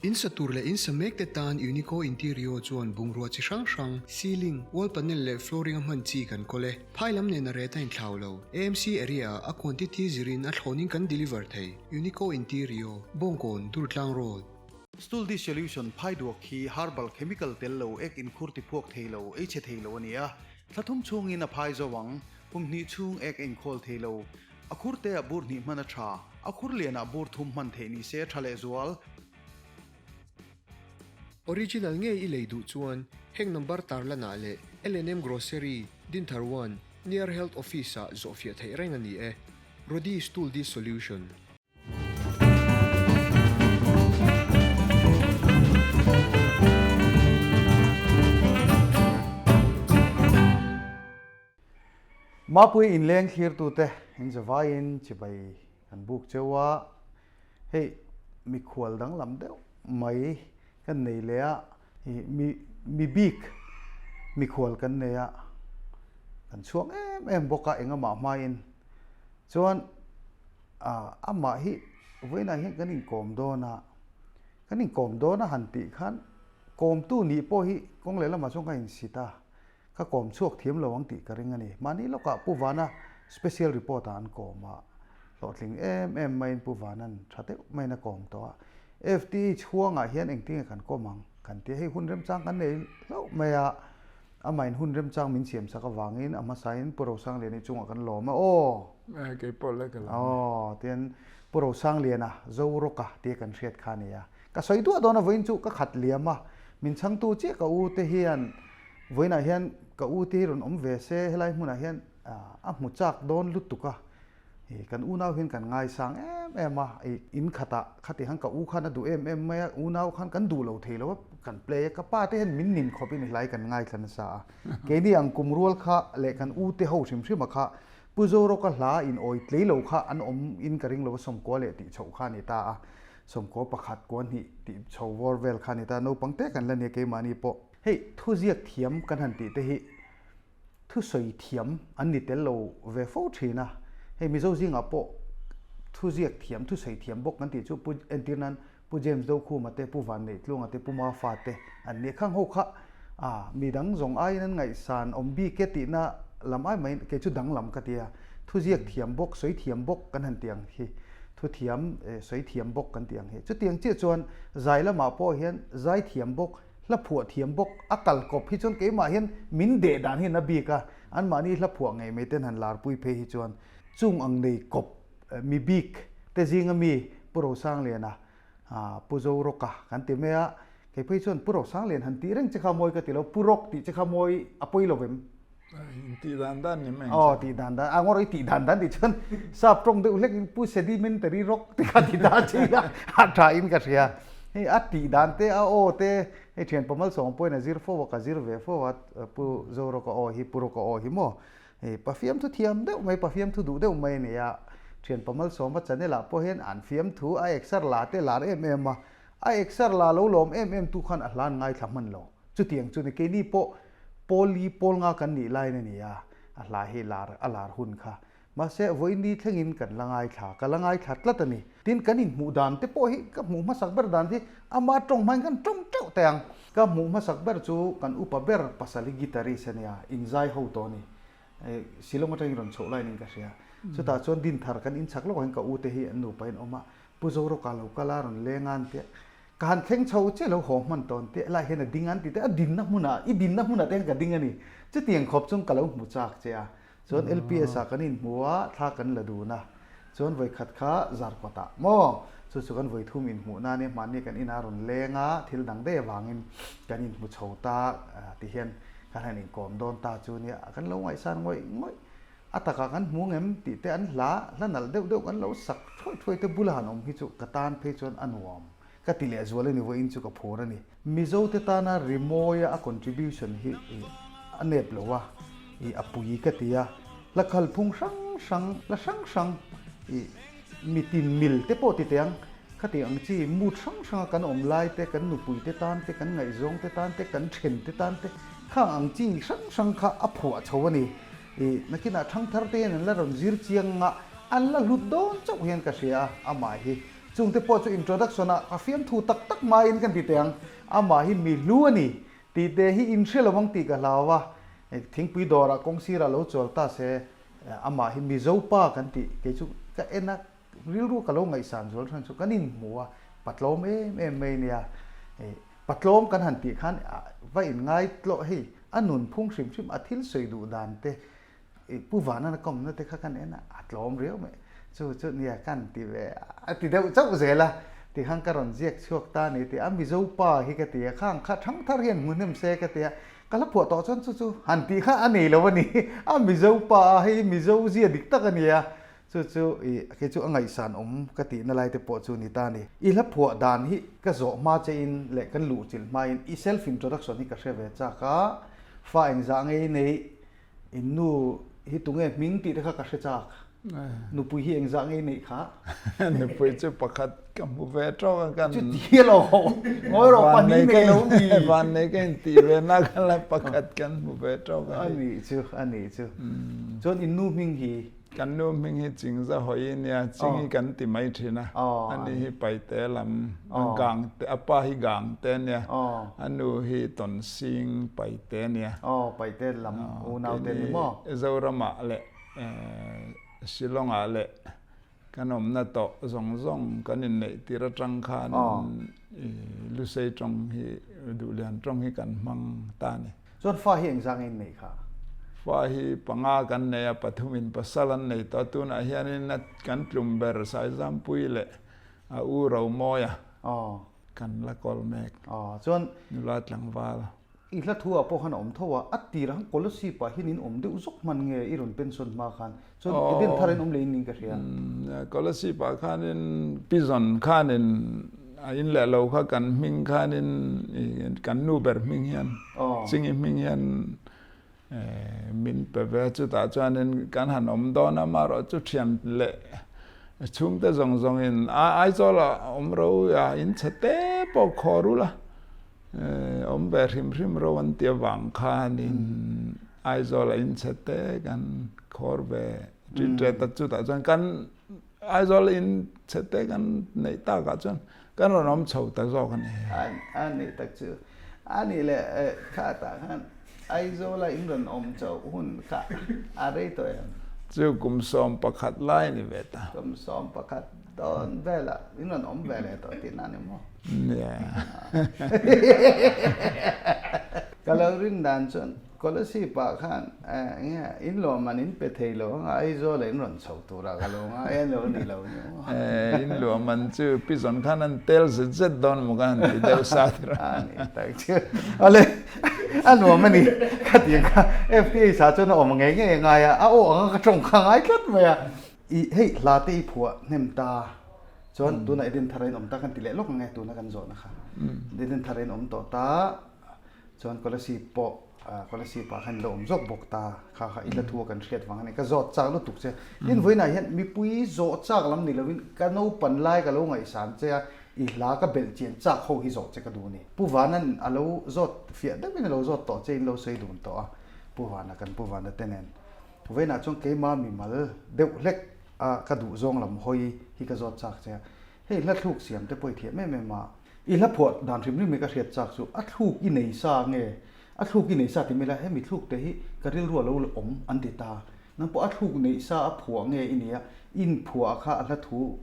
In sa tur leh in sa mek te tan Unico Interior chuan bungrua chi hrang hrang, ceiling, wall panel leh flooring a hman chi kan kawl e. Phai lam nen a ret a inthlau lo. AMC area ah a quantity zirin a thlawnin kan deliver thei. Unico Interior, Bawngkawn, Durtlang Road. Stool dissolution phai duak hi herbal chemical tel lo ek inkhur tiphuak thei lo, ei chhe thei lo a ni a. Thla thum chhungin a phai zo ang. Kum hnih chhung ek a inkhawl thei lo. A khur te ah bur hnih hman a tha, a khur lian ah bur thum hman theih ni se a tha leh zual. Original ngei i lei duh chuan heng number tarlan ah leh L&M Grocery, Dinthar One, near Health Office ah zawhfiah theih reng a ni e. Rodi Stool Dissolution. Mapui inleng thlirtute in zavaiin chibai kan buk cheu a, hei mikhual danglam deuh mai kan nei leh a, mi mi bik mikhual kan nei a, kan chhuak em em bawk a engamah hmain chuan amah hi vawiinah hian kan inkawm dawn a, kan inkawm dawn a han tih khan kawmtu nih pawh hi kawng lehlamah chuan ka insit a. Ka kawm chhuak thiam lo ang tih ka ring a ni. Mahni lawkah Pu Vana special report ah an kawm a, hlawhtling em em maiin Pu Vana'n tha deuh maiin a kawm tawh a. FTH huangah hian engtinge kan kawm ang kan tia hei hun remchang kan nei hlauh mai a, amahin hun remchang min siam sak avangin a hmasain Pu Rosangliani chungah kan lawm a aw. Eh kei pawh le ka lawm e. Aw tian Pu Rosangliana Zoroka tia kan hriat kha a ni a. Ka sawi duah dawn a vawiin chu ka khat liam a, min chhangtu chiah ka u te hian Vawiinah hian ka u te hi rawn awm ve se, helai hmunah hian a hmu chak dawn lutuk a, kan unau hian kan ngaisang em em a, in khatah khati khan ka u khan a duh em em mai a, unau khan kan duh lo thei lo a, kan play a, ka pa te hian min nin khawpin helai kan ngaithla nasa a, keini ang kum rual kha leh kan u te ho hrim hrim a kha Pu Zoroka hla in awi tlei lo kha an awm in ka ring lo a, sawmkua leh tih chhoh kha a ni ta a, sawmkua pakhat kua hnih tih chho vawr vel kha a ni ta a, naupang te kan la nia keimahni pawh. Hei, thuziak thiam kan han tih te hi thusawi thiam an ni tel lo ve fo thin a. Hei Mizo zingah pawh thuziak thiam, thusawi thiam bawk kan tih chu Pu entir nan Pu James Dokhuma te, Pu Vanneihtlunga te, Pu Mafa te an ni. Khang ho kha a midang zawng aiin an ngaihsan awm bik e tihna lam ai maiin kei chu danglam ka ti a. Thuziak thiam bawk, sawi thiam bawk kan han tih ang hi, thu thiam, sawi thiam bawk kan tih ang hi. Chutiang chiah chuan zai lamah pawh hian zai thiam bawk, Hla phuah thiam bawk a kal kawp hi chuan keimah hian min deh dan hian a bik a, anmahni hla phuah ngei mai ten han larpui phei hi chuan chung ang nei kawp mi bik te zinga mi Pu Rosangliana, Pu Zoroka kan ti mai a, kei phei chuan Pu Rosanglian han tih reng che kha mawi ka ti lo, Pu Rock tih che kha mawi a pawi lo vem? Tih dan dan ni mai. Aw tih dan dan, a ngawr i tih dan dan tih chuan sap tawng deuh hlek in Pu Sedimentary Rock ti kha ti ta chi la a tha in ka hria. Hei a tih dan te a aw te hei thian pamal sawng pawhin a zir fo a ka zir ve fo a Pu Zoroka aw hi Pu Roka aw hi maw hei pafiamthu thiam deuh mai pafiamthu duh deuh mai a ni a. Thian pamal sawma channel ah pawh hian an fiamthu a exer la te lar em em a, a exer la lo lawm em em tu khan a hlan ngaithla hman lo. Chutiang chu ni keini pawh Pawl-i pawl nga kan nih laiin a ni a, a hla hi lar a lar hun kha. Mahse, vawiin thlengin kan la ngaithla, ka la ngaithla tlat a ni. Tin, kan inhmuh dan te pawh hi ka hmuh hmasak ber dan hi ama tawng hmain kan tawng teuh teh ang. Ka hmuh hmasak ber chu kan upa ber pasal hi guitarist a nia, inzai ho tawh a ni. Shillong atangin rawn chhoh laiin ka hria. Chutah chuan Dinthar kan inchak lawkah hian ka u te hi an nupa in awm a, Pu Zoroka lo kal a rawn leng a an tia. Ka han thleng chho chiah lo haw hman tawn teh lai hian a ding an ti teh a dinna hmunah i dinna hmunah te hian ka ding a ni. Chutiang khawp chuan ka lo hmu chak che a. Chuan LPS ah kan inhmu a, thla kan la dun a. Chuan vawikhat kha Zarkawtah maw chu chu kan vawithum inhmuh na ania hmanni kan inah a rawn leng a, thil dang daih avangin kan inhmu chho ta ti hian kan han inkawm dawn ta chu nia kan lo ngaihsan ngawih ngawih. A takah kan hmu ngem tih te an hla, hla nalh deuh deuh kan lo sak thuai thuai te bula han awm hi chu ka tan phei chuan a nuam ka ti leh zual a ni vawiin chu ka phur a ni. Mizo te tana rimawia a contribution hi a nep lo a, i a pui ka ti a, hla khalphung hrang hrang, hla hrang hrang i mitin mil te pawh ti teh ang, khati ang chi mood hrang hranga kan awm lai te, kan nupui te tan te, kan ngaihzawng te tan te, kan then te tan te, khang ang chi hrang hrang kha a phuah chho a ni. I nakinah thangthar te hian an la rawn zir chiang a, an la hlut dawn chauh hian ka hria a, amah hi Chungte pawh chu introduction ah ka fiamthu tak tak maiin kan ti teh ang, amah hi mi hlu a ni tih te hi in hre lo ang tih ka hlau a, thingpui dawrah kawng sirah lo chawl ta se amah hi Mizo pa kan tih kei chu ka en a, rilru ka lo ngaihsan zual than chu kan inhmu a, patlawm em em mai nia, patlawm kan han tih khan va inngai tlawh hei a nunphung hrim hrim a thil sawi duh dan te I Pu Vanana kawmna te kha kan en a, a tlawm riau mai. Chu chu nia kan ti ve a ti deuh chauh zel a, tikhan ka rawn ziak chhuak ta a ni tih a, Mizo pa hi ka ti a, khang kha thang thar hian hmu hnem se ka ti a, ka la phuah tawh chuan chu chu han tih kha a nei lo a ni, a Mizo pa a hei Mizo zia dik tak a ni a, chu chu i kei chu a ngaihsan awm ka tihna lai te pawh chu ni ta a ni. I hla phuah dan hi ka zawh hma che in leh kan luh chilh hma in i self introduction hi ka hre ve chak a, fa engzah ngei neih In nu hi tunge hming tih te kha ka hre chak. Nupui hi engzah nge i neih kha? Nupui chu pakhat ka hmu ve tawk a kan. Chuti a lo ngawi rawh pahnih nei lo mi. Vannei ka intih ve na kha la pakhat kan hmu ve tawk a. A nih chu, a nih chu. Chuan in nu hming hi? Kan nu hming hi Chingza hawi nia, Chingi kan ti mai thin a. Ani hi Paite lam, Gangte, a pa hi Gangte nia, a nu hi Tawnsing Paite nia. Aw, Paite lam unaute ni maw? Zoramah leh Shillongah leh kan awmna tawh zawng zawng kan inneih tir atang khan Lusei tawng hi, Duhlian tawng hi kan hmang ta a ni. Chuan fa hi engzah nge in neih kha? Fa hi panga kan nei a, pathumin pasal an nei tawh a, tunah hianin a kan tlum ber Saizampui leh a u Romawia kan la kawl mek. Chuan nula tlangval. I hla thu ah pawh khan a awm tho a, a tirah khan Kolasib ah hian in awm deuh zawk hman nge i rawn pension hma khan? Chuan Eden thar in awm leh in niin ka hria. Kolasib ah khanin Pizawn khanin a in leh lo kha kan hming khanin kan nu ber hming hian Chingi hming hian min pe ve a, chutah chuanin kan han awm dawn a, amaherawh chu thian leh chhungte zawng zawngin Aizawl ah awm ro a in chhe te pawh khawr ula awm ve hrim hrim ro an ti avang khanin Aizawl a in chhe te kan khawr ve ṭit ṭet a, chutah chuan kan Aizawl in chhe te kan neih takah chuan kan rawn awm chho ta zawk a ni. A nih tak chu. A nih leh khatah khan Aizawl a in rawn awm chho hun kha a rei tawh em? Chu kum 11 lai a ni ve ta. Kum 11 dawn velah in rawn awm ve leh tawh tihna a ni maw? Nia. Ka lo rin dan chuan Kolasib ah khan enge in luahman in pe thei lo anga Aizawl ah in rawn chho tur ah ka lo ngai a lo ni lo ni maw? In luahman chu Pizawn khan an tel zet zet dawn maw ka han ti deuh sa tir a. A ni tak chu. Awle a nuam a ni khatiang kha FTH ah chuan a awm ngei ngei a ngai a, a aw anga ka tawng kha a ngai tlat mai a. I hei hla te i phuah hnem ta chuan tunah Eden thar ah in awm ta kan ti leh lawk ang e tuna kan zawhna kha. Eden thar ah in awm tawh ta. Chuan Kolasib pawh Kolasib ah khan ilo awm zawk bawk ta kha kha ila thu a kan hriat vang a ni. Ka zawt chak lutuk che. Tin vawiinah hian mipui zawh chak lam ni lovin ka naupan lai ka lo ngaihsan che a, i hla ka belh chian chak ho hi zawh che ka duh a ni. Pu Vana'n a lo zawt fiah deuhin a lo zawt tawh che in lo sawi dun tawh a, Pu Vana kan Pu Vana te nen. Vawiinah chuan keima mimal deuh hlek a ka duh zawng lam hawi hi ka zawt chak che a. Hei hla thluk siam te pawh i thiam em em a. I hla phuah dan hrim hrim hi ka hriat chak chu a thluk i nei sa nge? A thluk i nei sa ti mai la, hemi thluk te hi ka rilru a lo awm an ti ta. Nang pawh a thluk neih sa a phuah nge i nia, in phuah kha a hla thu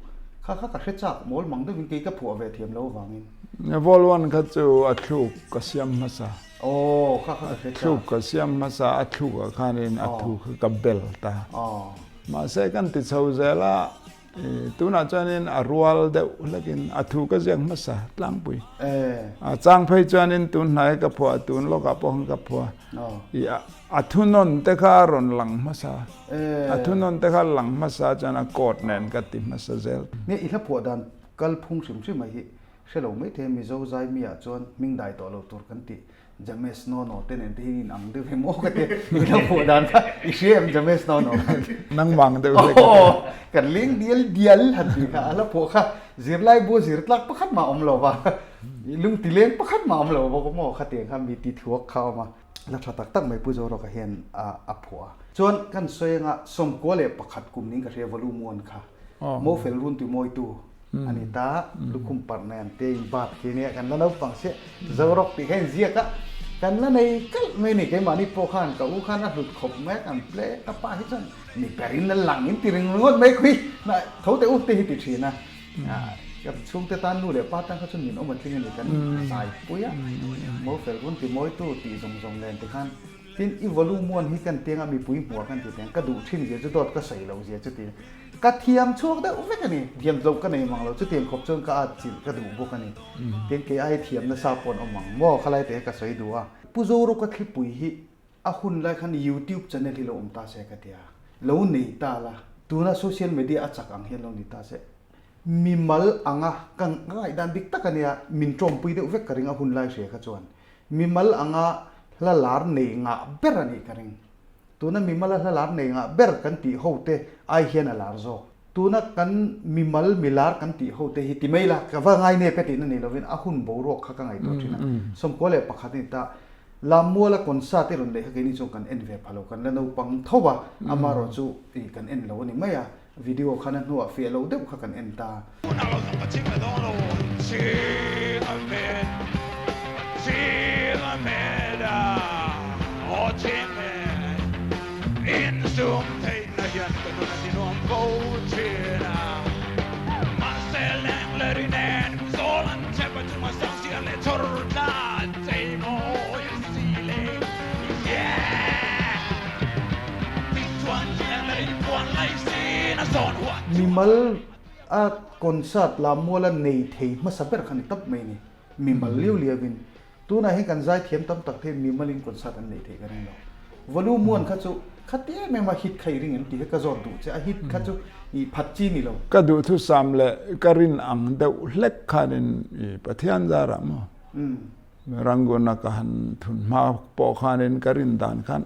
kha kha ka hre chak mawl mang deuhin kei ka phuah ve thiam lo vangin. Vol one kha chu a thluk ka siam hmasa. Aw kha kha ka hre chak. A thluk ka siam hmasa, a thluk ah khanin a thu kha ka bel ta. Mahse kan ti chho zel a. Tunah chuanin a rual deuh hlekin a thu ka ziak hmasa tlangpui. A chang phei chuanin tun hnai ka phuah a, tun lawkah pawh khan ka phuah. I a thunawn te kha a rawn lang hmasa. A thunawn te kha lang hmasa chuan a court nen ka ti hmasa zel. Nge i hla phuah dan kalphung hrim hrim mai hi hre lo maithei a, Mizo zai mi ah chuan hming dai tawh lo tur kan tih James Nono te nen te hi in ang deuh em aw ka ti i lo hmuh dan kha i hria em James Nono Nangmang deuh hlek a ti. Kan leng dial dial han tih kha a la pawh kha zirlai bu zir tlak pakhat mah awm lo va i lung ti leng pakhat mah awm lo bawk maw khatiang kha mi ti thuak kha a awm a la tha tak tak mai Pu Zorawka hian a phuah a. Chuan kan sawi anga 91 kum ning ka hria volume one kha Mofel run ti mawitu. A ni ta, lukhum parh nen te in bat khi nia kan la naupang chiah Zorawk tih kha in ziak a, kan la nei kalh mai ni keimahni pawh khan ka u khan a hlut khawp mai a kan ple ka pa hi chuan mi berin a lang in ti ring ringawt mai khui na tho teh u te hi ti thin a, ka chhungte tan nu leh pa tan kha chuan min awm a tling a ni kan zai pui a, mo fel run ti mawitu tih zawng zawng nen ti khan Tin, i volume one hi kan tianga mipui hmuah kan ti teng, ka duh thin zia chu dawt ka sawi loh zia chu ti. Ka thiam chhuak deuh vek a ni, thiam tlo ka nei mang lo, chutiang khawp chuan ka at chilh ka duh bawk a ni. Tin, kei ai thiam nasa pawh an awm ang maw, khalai te hi ka sawi duh a. Pu Zorawka thlipui hi a hun lai khan YouTube channel hi lo awm ta se ka ti a, lo nei ta la, tuna social media a chak ang hian lo ni ta se, mimal anga ka ngaihdan dik tak a nia, min tawmpui deuh vek ka ring a hun lai hria kha chuan. Mimal anga hla lar nei ngah ber a nih ka ring. Tuna mimala hla lar nei ngah ber kan tih ho te ai hian a lar zawk. Tuna kan mimal milar kan tih ho te hi ti mai la, ka va ngai nep e tihna ni lovin a hun boruak kha ka ngaihtuah thin a. 11 a ni ta. Lammuala concert i rawn neih kha keini chuan kan en ve pha lo, kan la naupang tho a, amaherawhchu kan en lo a ni mai a. Video khan a hnuah fiah lo deuh kha kan en ta. Mimal a concert lammuala nei thei hmasa ber kha ni tawp mai ni. Mimal liau liauin. Tunah hian kan zaithiam tam tak te mimalin concert an nei thei ka ring lo. Volume one kha chu khati em em a hit kha i ring em tih kha ka zawt duh che. A hit kha chu i phat chi ni lo. Ka duhthusam leh ka rin ang deuh hlek khanin i Pathian zarah maw? Rangoon-a ka han thun hma pawh khanin ka rin dan khan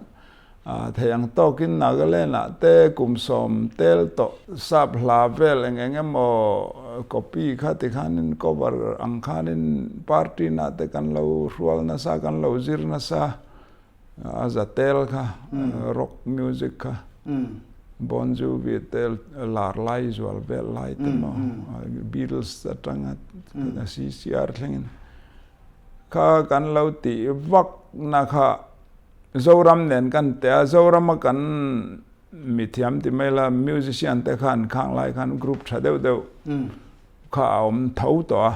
thei ang tawkin Nagaland-ah te kum sawm tel tawh sap hla vel eng eng emaw copy kha ti khanin cover ang khanin party nah te kan lo hrual nasa kan lo zir nasa a za tel kha rock music kha Bon Jovi te lar lai zual vel lai te maw Beatles atanga CCR thlengin kha kan lo tih vak na kha Zoram nen kan teh a, Zorama kan mithiam ti mai la musician te khan khang lai khan group tha deuh deuh kha a awm tho tawh a,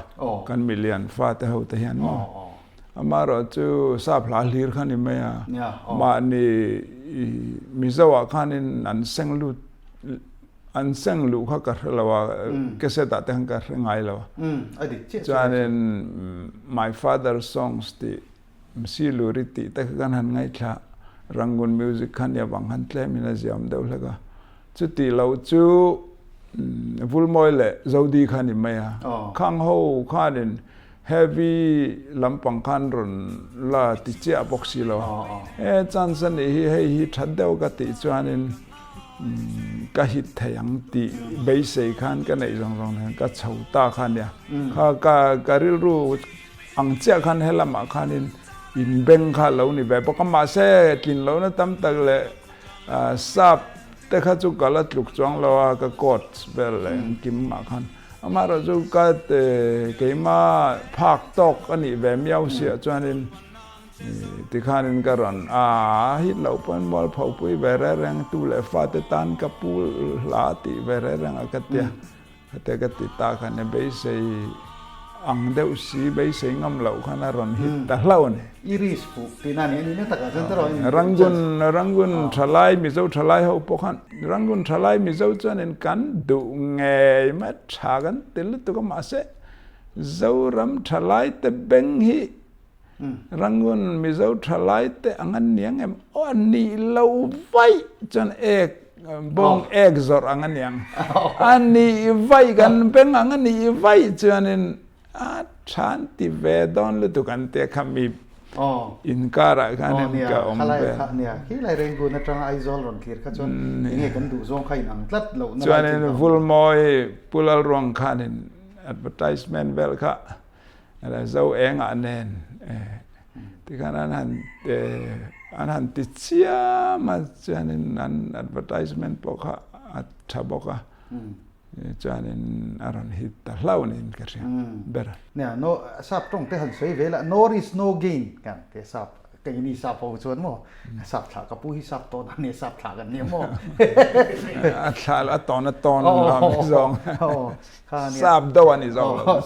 kan milian fa te ho te hian maw. Amaherawh chu sap hla hlir kha ni mai a, mahni Mizo ah khanin an seng lut an seng luh kha ka hre lo a, cassette ah te khan ka hre ngai lo a. Chuanin My Father Songs tih Siluri tih te kha kan han ngaihthla Rangoon music kha nia vang khan tlemin a ziam deuh hlek a. Chuti lo chu Vulmawi leh Zodi kha ni mai a. Khang ho khanin heavy lampang khan rawn la ti chiah bawk si lo a. He chance a nih hi hei hi that deuh ka tih chuanin ka hit thei ang tih beisei khan ka neih zawng zawng nen ka chho ta kha nia. Kha ka rilru Ang chiah khan helamah khanin inbeng kha lo ni ve bawk a, mahse tlin lohna tam tak leh sap te kha chu ka la tluk chuang lo a, ka coach vel leh engkim mah khan. Amaherawh chu ka keima phak tawk a nih ve miau siah chuanin tikhanin ka rawn a hit loh pawn mualpho pui ve reng reng tu leh fate tan ka pu hla tih ve reng reng a ka tia. Hete ka ti ta khan e beisei ang deuh si, beisei ngam loh khan a rawn hit ta hlauh a ni. Iris fuh tihna a ni, a ni na takah chuan tawrh in Rangoon, Rangoon thalai, Mizo thalai ho pawh khan Rangoon thalai Mizo chuanin kan duh ngei mai tha kan ti lutuk a mahse Zoram thalai te beng hi Rangoon Mizo thalai te ang an niang em? Aw a nih lo vaih chuan ek bawng ek zawrh ang a niang. A nih vaih kan beng ang a nih vaih chuanin a than ti ve dawn lutuk an tia kha mi inkarah khanin ka awm ve. Nia khilai Rangoon atanga Aizawl rawn thlir kha chuan enge kan duh zawng kha inang tlat loh na lai Chuanin Vulmawi Pu Lalruang khanin advertisement vel kha Zo engah nen tikhan an han an han ti chiam a chuanin an advertisement pawh kha a tha bawk a. Chuanin a rawn hit ta hlauh niin ka hria ber a. Nia, no, sap tawng te han sawi ve la, no risk no gain kan ti a, sap, keini sap ho chuan maw, sap thlah ka pu hi sap tawn a nia, sap thlah kan nia maw. A thlah a tawn a tawn lo mi zawng, sap deuh a ni zawk lo.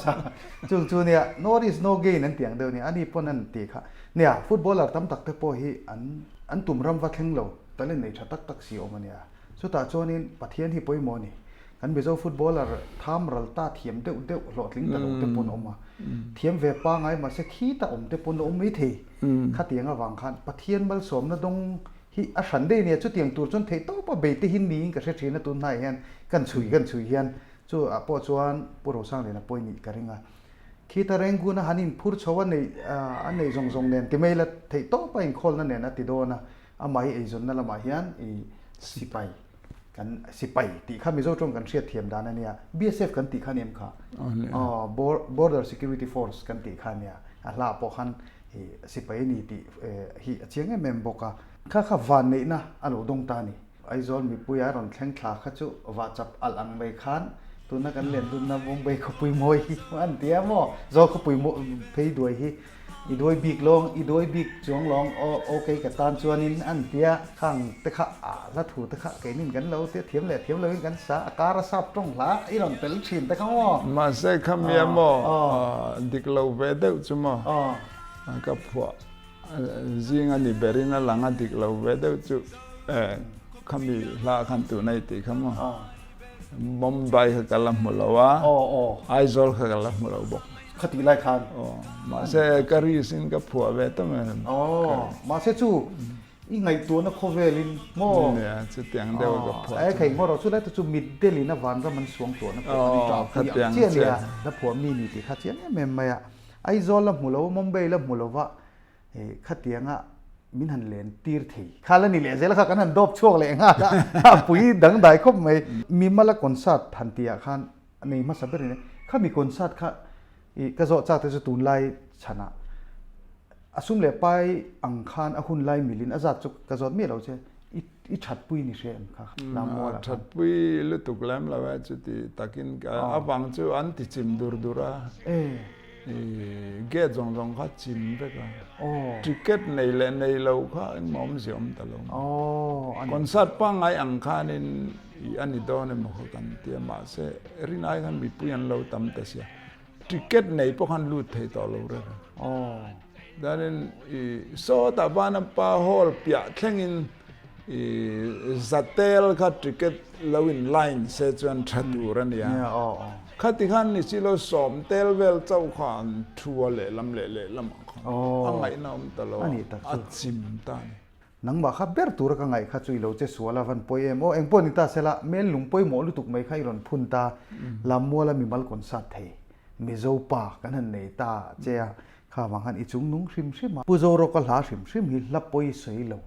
Chung chu nia, no risk no gain an ti ang deuh nia, ani pawn an ti kha. Nia, footballer tam tak te pawh hi an an tum ram va thleng lo, talent nei tha tak tak si awm a nia. Chutah chuanin Pathian hi pawimawh a ni. Kan Mizo footballer tham ral ta thiam deuh deuh hlawhtling ta lo te pawn awm a. Thiam ve pangai mahse khita awm te pawn la awm mai thei. Khatiang avang khan Pathian malsawmna dawng hi a hran daih a nia. Chutiang tur chuan theihtawp a bei te hi niin ka hre thin a tunhnaiah hian kan chhui kan chhui hian chu ah pawh chuan Pu Rosangliana pawi nih ka ring a. Khita Rangoon a han inphur chho a neih a neih zawng zawng nen ti mai la theihtawp a inkhawlna nen a ti dawn a. Amah hi eizawnna lamah hian i sipai kan sipai tih kha Mizo tawng kan hriat thiam dan a nia. BSF kan tih kha a ni em kha? Aw Border Security Force kan tih kha a nia. A hla pawh khan i sipai a ni tih hi a chiang em em bawk a. Kha kha vanneihna a lo dawng ta a ni. Aizawl mipui a rawn thleng thla kha chu vahchap alh ang mai khan tuna kan len dunna Bombay khawpui mawi hi an ti a maw? Zawl khawpui phei duai hi I duai bik lawng, i duai bik chuang lawng aw aw kei ka tan chuanin an ti a, khang te kha a hla thu te kha keinin kan lo tia thiam leh thiam loin kan sa, a kar a sap tawng hla i rawn tel thin te kha maw? Mahse kha mia maw dik lo ve deuh chu maw ka phuah zing a ni berin a lang a dik lo ve deuh chu khami hla khan tuna i tih kha maw Mumbai kha ka la hmu lo a, Aizawl kha ka la hmu lo bawk. Khatih lai khan. Aw, mahse ka risk in ka phuah ve ta mai. Aw, mahse chu i ngaihtuahna khawvelin maw? Nia, chutiang deuh a ka phuah chu. Khai ngaw rawh, chulai te chu mitdelin a vanram an suang tuahna pawh an ṭah pui ang chiah nia. La phuah mi ni tih kha chiang em em mai a. Aizawl la hmu lo, Mumbai la hmu lova, khatianga min han len tir thei. Kha la ni leh zel kha kan han dawp chhuak leh nghal a, a pui dangdai khawp mai. Mimala concert han tihah khan nei hmasa ber in khami concert kha i ka zawh chak te chu tunlai chhanah a sum leh pai ang khan a hun lai milin a zat chu ka zawt miah lo che i i thatpui ni hria em kha lammual ah khan. Thatpui lutuk lem lo e chuti takin avang chu an ti chim dur dur a i gate zawng zawng kha chim vek a ticket nei leh nei lo kha engmah awmzia awm ta lo concert pangngai ang khanin I a ni dawn emaw kha kan ti a, mahse rin ai khan mipui an lo tam ta sia, ticket nei pawh khan lut thei tawh lo reng a. Chuanin i sawtah Vanapa Hall piah thlengin i zatel kha ticket lo in line se chuan tha tur a nia. Khati khan ni silo sawm tel vel chauh kha an thu a lehlam leh lehlamah khan a ngaihna awm ta lo a, a chim ta a ni. Nangmah kha ber tura ka ngaih kha chu i lo che sual a van pawi em aw, engpawh ni ta sela mel lung pawimawh lutuk mai kha i rawn phun ta, Lammuala mimal concert thei Mizo pa kan han nei ta che a, kha vang khan i chung nung hrim hrim a. Pu Zorawka hla hrim hrim hi hla pawi sawi lo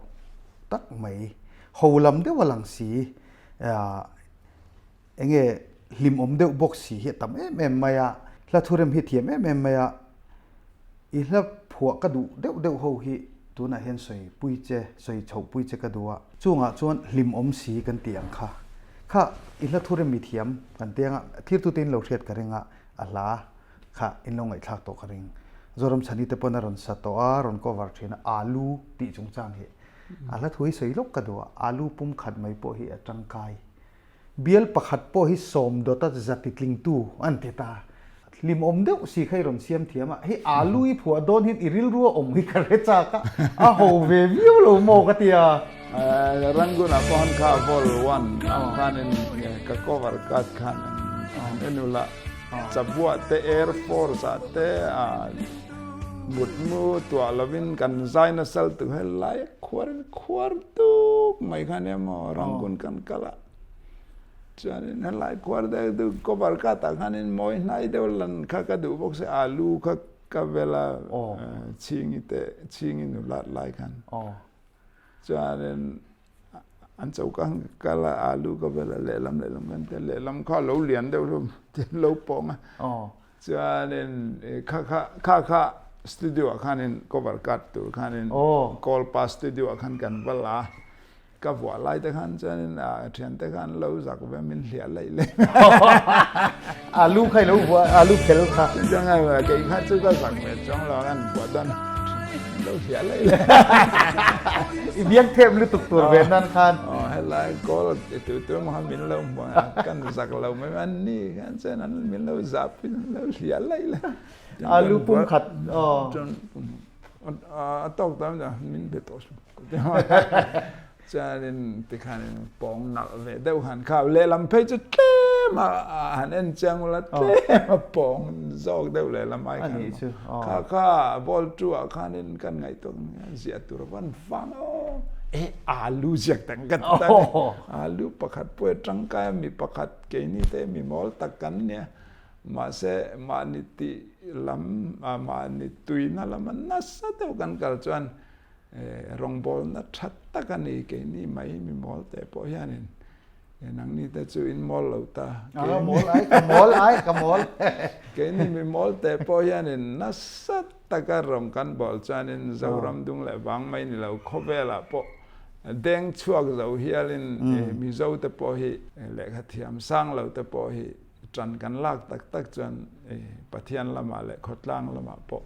tak mai, ho lam deuh a lang si, enge hlimawm deuh bawk si hi a tam em em mai a, hla thurem hi thiam em em mai a, i hla phuah ka duh deuh deuh ho hi tunah hian sawi pui che, sawi chhoh pui che ka duh a, chungah chuan hlimawm si kan tih ang kha, kha i hla thurem mi thiam kan ti anga thirtute in lo hriat ka ring a, a hla kha in lo ngaihthlak tawh ka ring. Zoram Chhani te pawn a rawn sa tawh a, rawn cover thin a, Alu tih chungchang hi a hla thu hi sawi lawk ka duh a, Alu pum khat mai pawh hi a tangkai. Bial pakhat pawh hi sawm dawta zati tlingtu an ti ta. Hlimawm deuh si kha i rawn siam thiam a, hei alu i phuah dawn hian i rilru a awm hi ka hre chak a, a ho ve viau lo maw ka ti a. Rangoon ah pawh han kha vol one ah khanin ka cover cut khan an en ula Chabua te Air Force ah te mutmu tuah lovin kan zai nasal tu helai a khuarin khuar tuk mai kha nia maw Rangoon kan kal a chuanin helai khuar deuh deuh cover ka tah khanin mawi hnai deuh lan kha ka duh bawk se alu kha ka vel a chhingi te chhingi nulat lai khan chuanin An choka han ka kal a, alu ka vel a, lehlam lehlam kan ti a, lehlam kha a lo lian deuh hlawm ti an lo pawng a. Chuanin kha kha kha kha studio ah khanin cover cut tur khanin Kawlpa studio ah khan kan va la a. Ka vuah lai te khan chuanin a thiante khan lo zak ve min hliah laih leh. Alu kha i lo vuah alu phel kha. Chuan kei kha chu ka zak ve chuang lo an vuah dawn lo hliah laih leh. I biak thep lutuk tur ve nan khan. Aw helai kawl tu tu emaw khan min lo hmu a kan zak lo mai mai an ni khan chuan an min lo zah pui an lo hliah laih leh. Alu pum khat aw. Chuan a tawk ta min be tawh suh. Chuanin tikhanin pawng nalh ve deuh han kha lehlam phei chu tlem a han en chiang ula tlem a pawng zawk deuh lehlam ai khan kha kha ball tu ah khanin kan ngaihtuah ziah tur van vang aw e alu ziak tak ka ti ta alu pakhat pawh e tangkai a mi pakhat keini te mi mawl tak kan nia mahse mahni tih lam mahni tuina lama nasa deuh kan kal chuan Rawngbawlna tha tak a ni keini mai mi mawl teh pawh hianin nangni te chu in mawl lo ta. Ka mawl ai, ka mawl ai, ka mawl. Keini mi mawl teh pawh hianin nasa taka rawng kan bawl chuanin Zoram dung leh vang mai ni lo khawvelah pawh deng chhuak zo hialin Mizo te pawh hi lehkha thiam sang lo te pawh hi ṭan kan lak tak tak chuan Pathian lamah leh khawtlang lamah pawh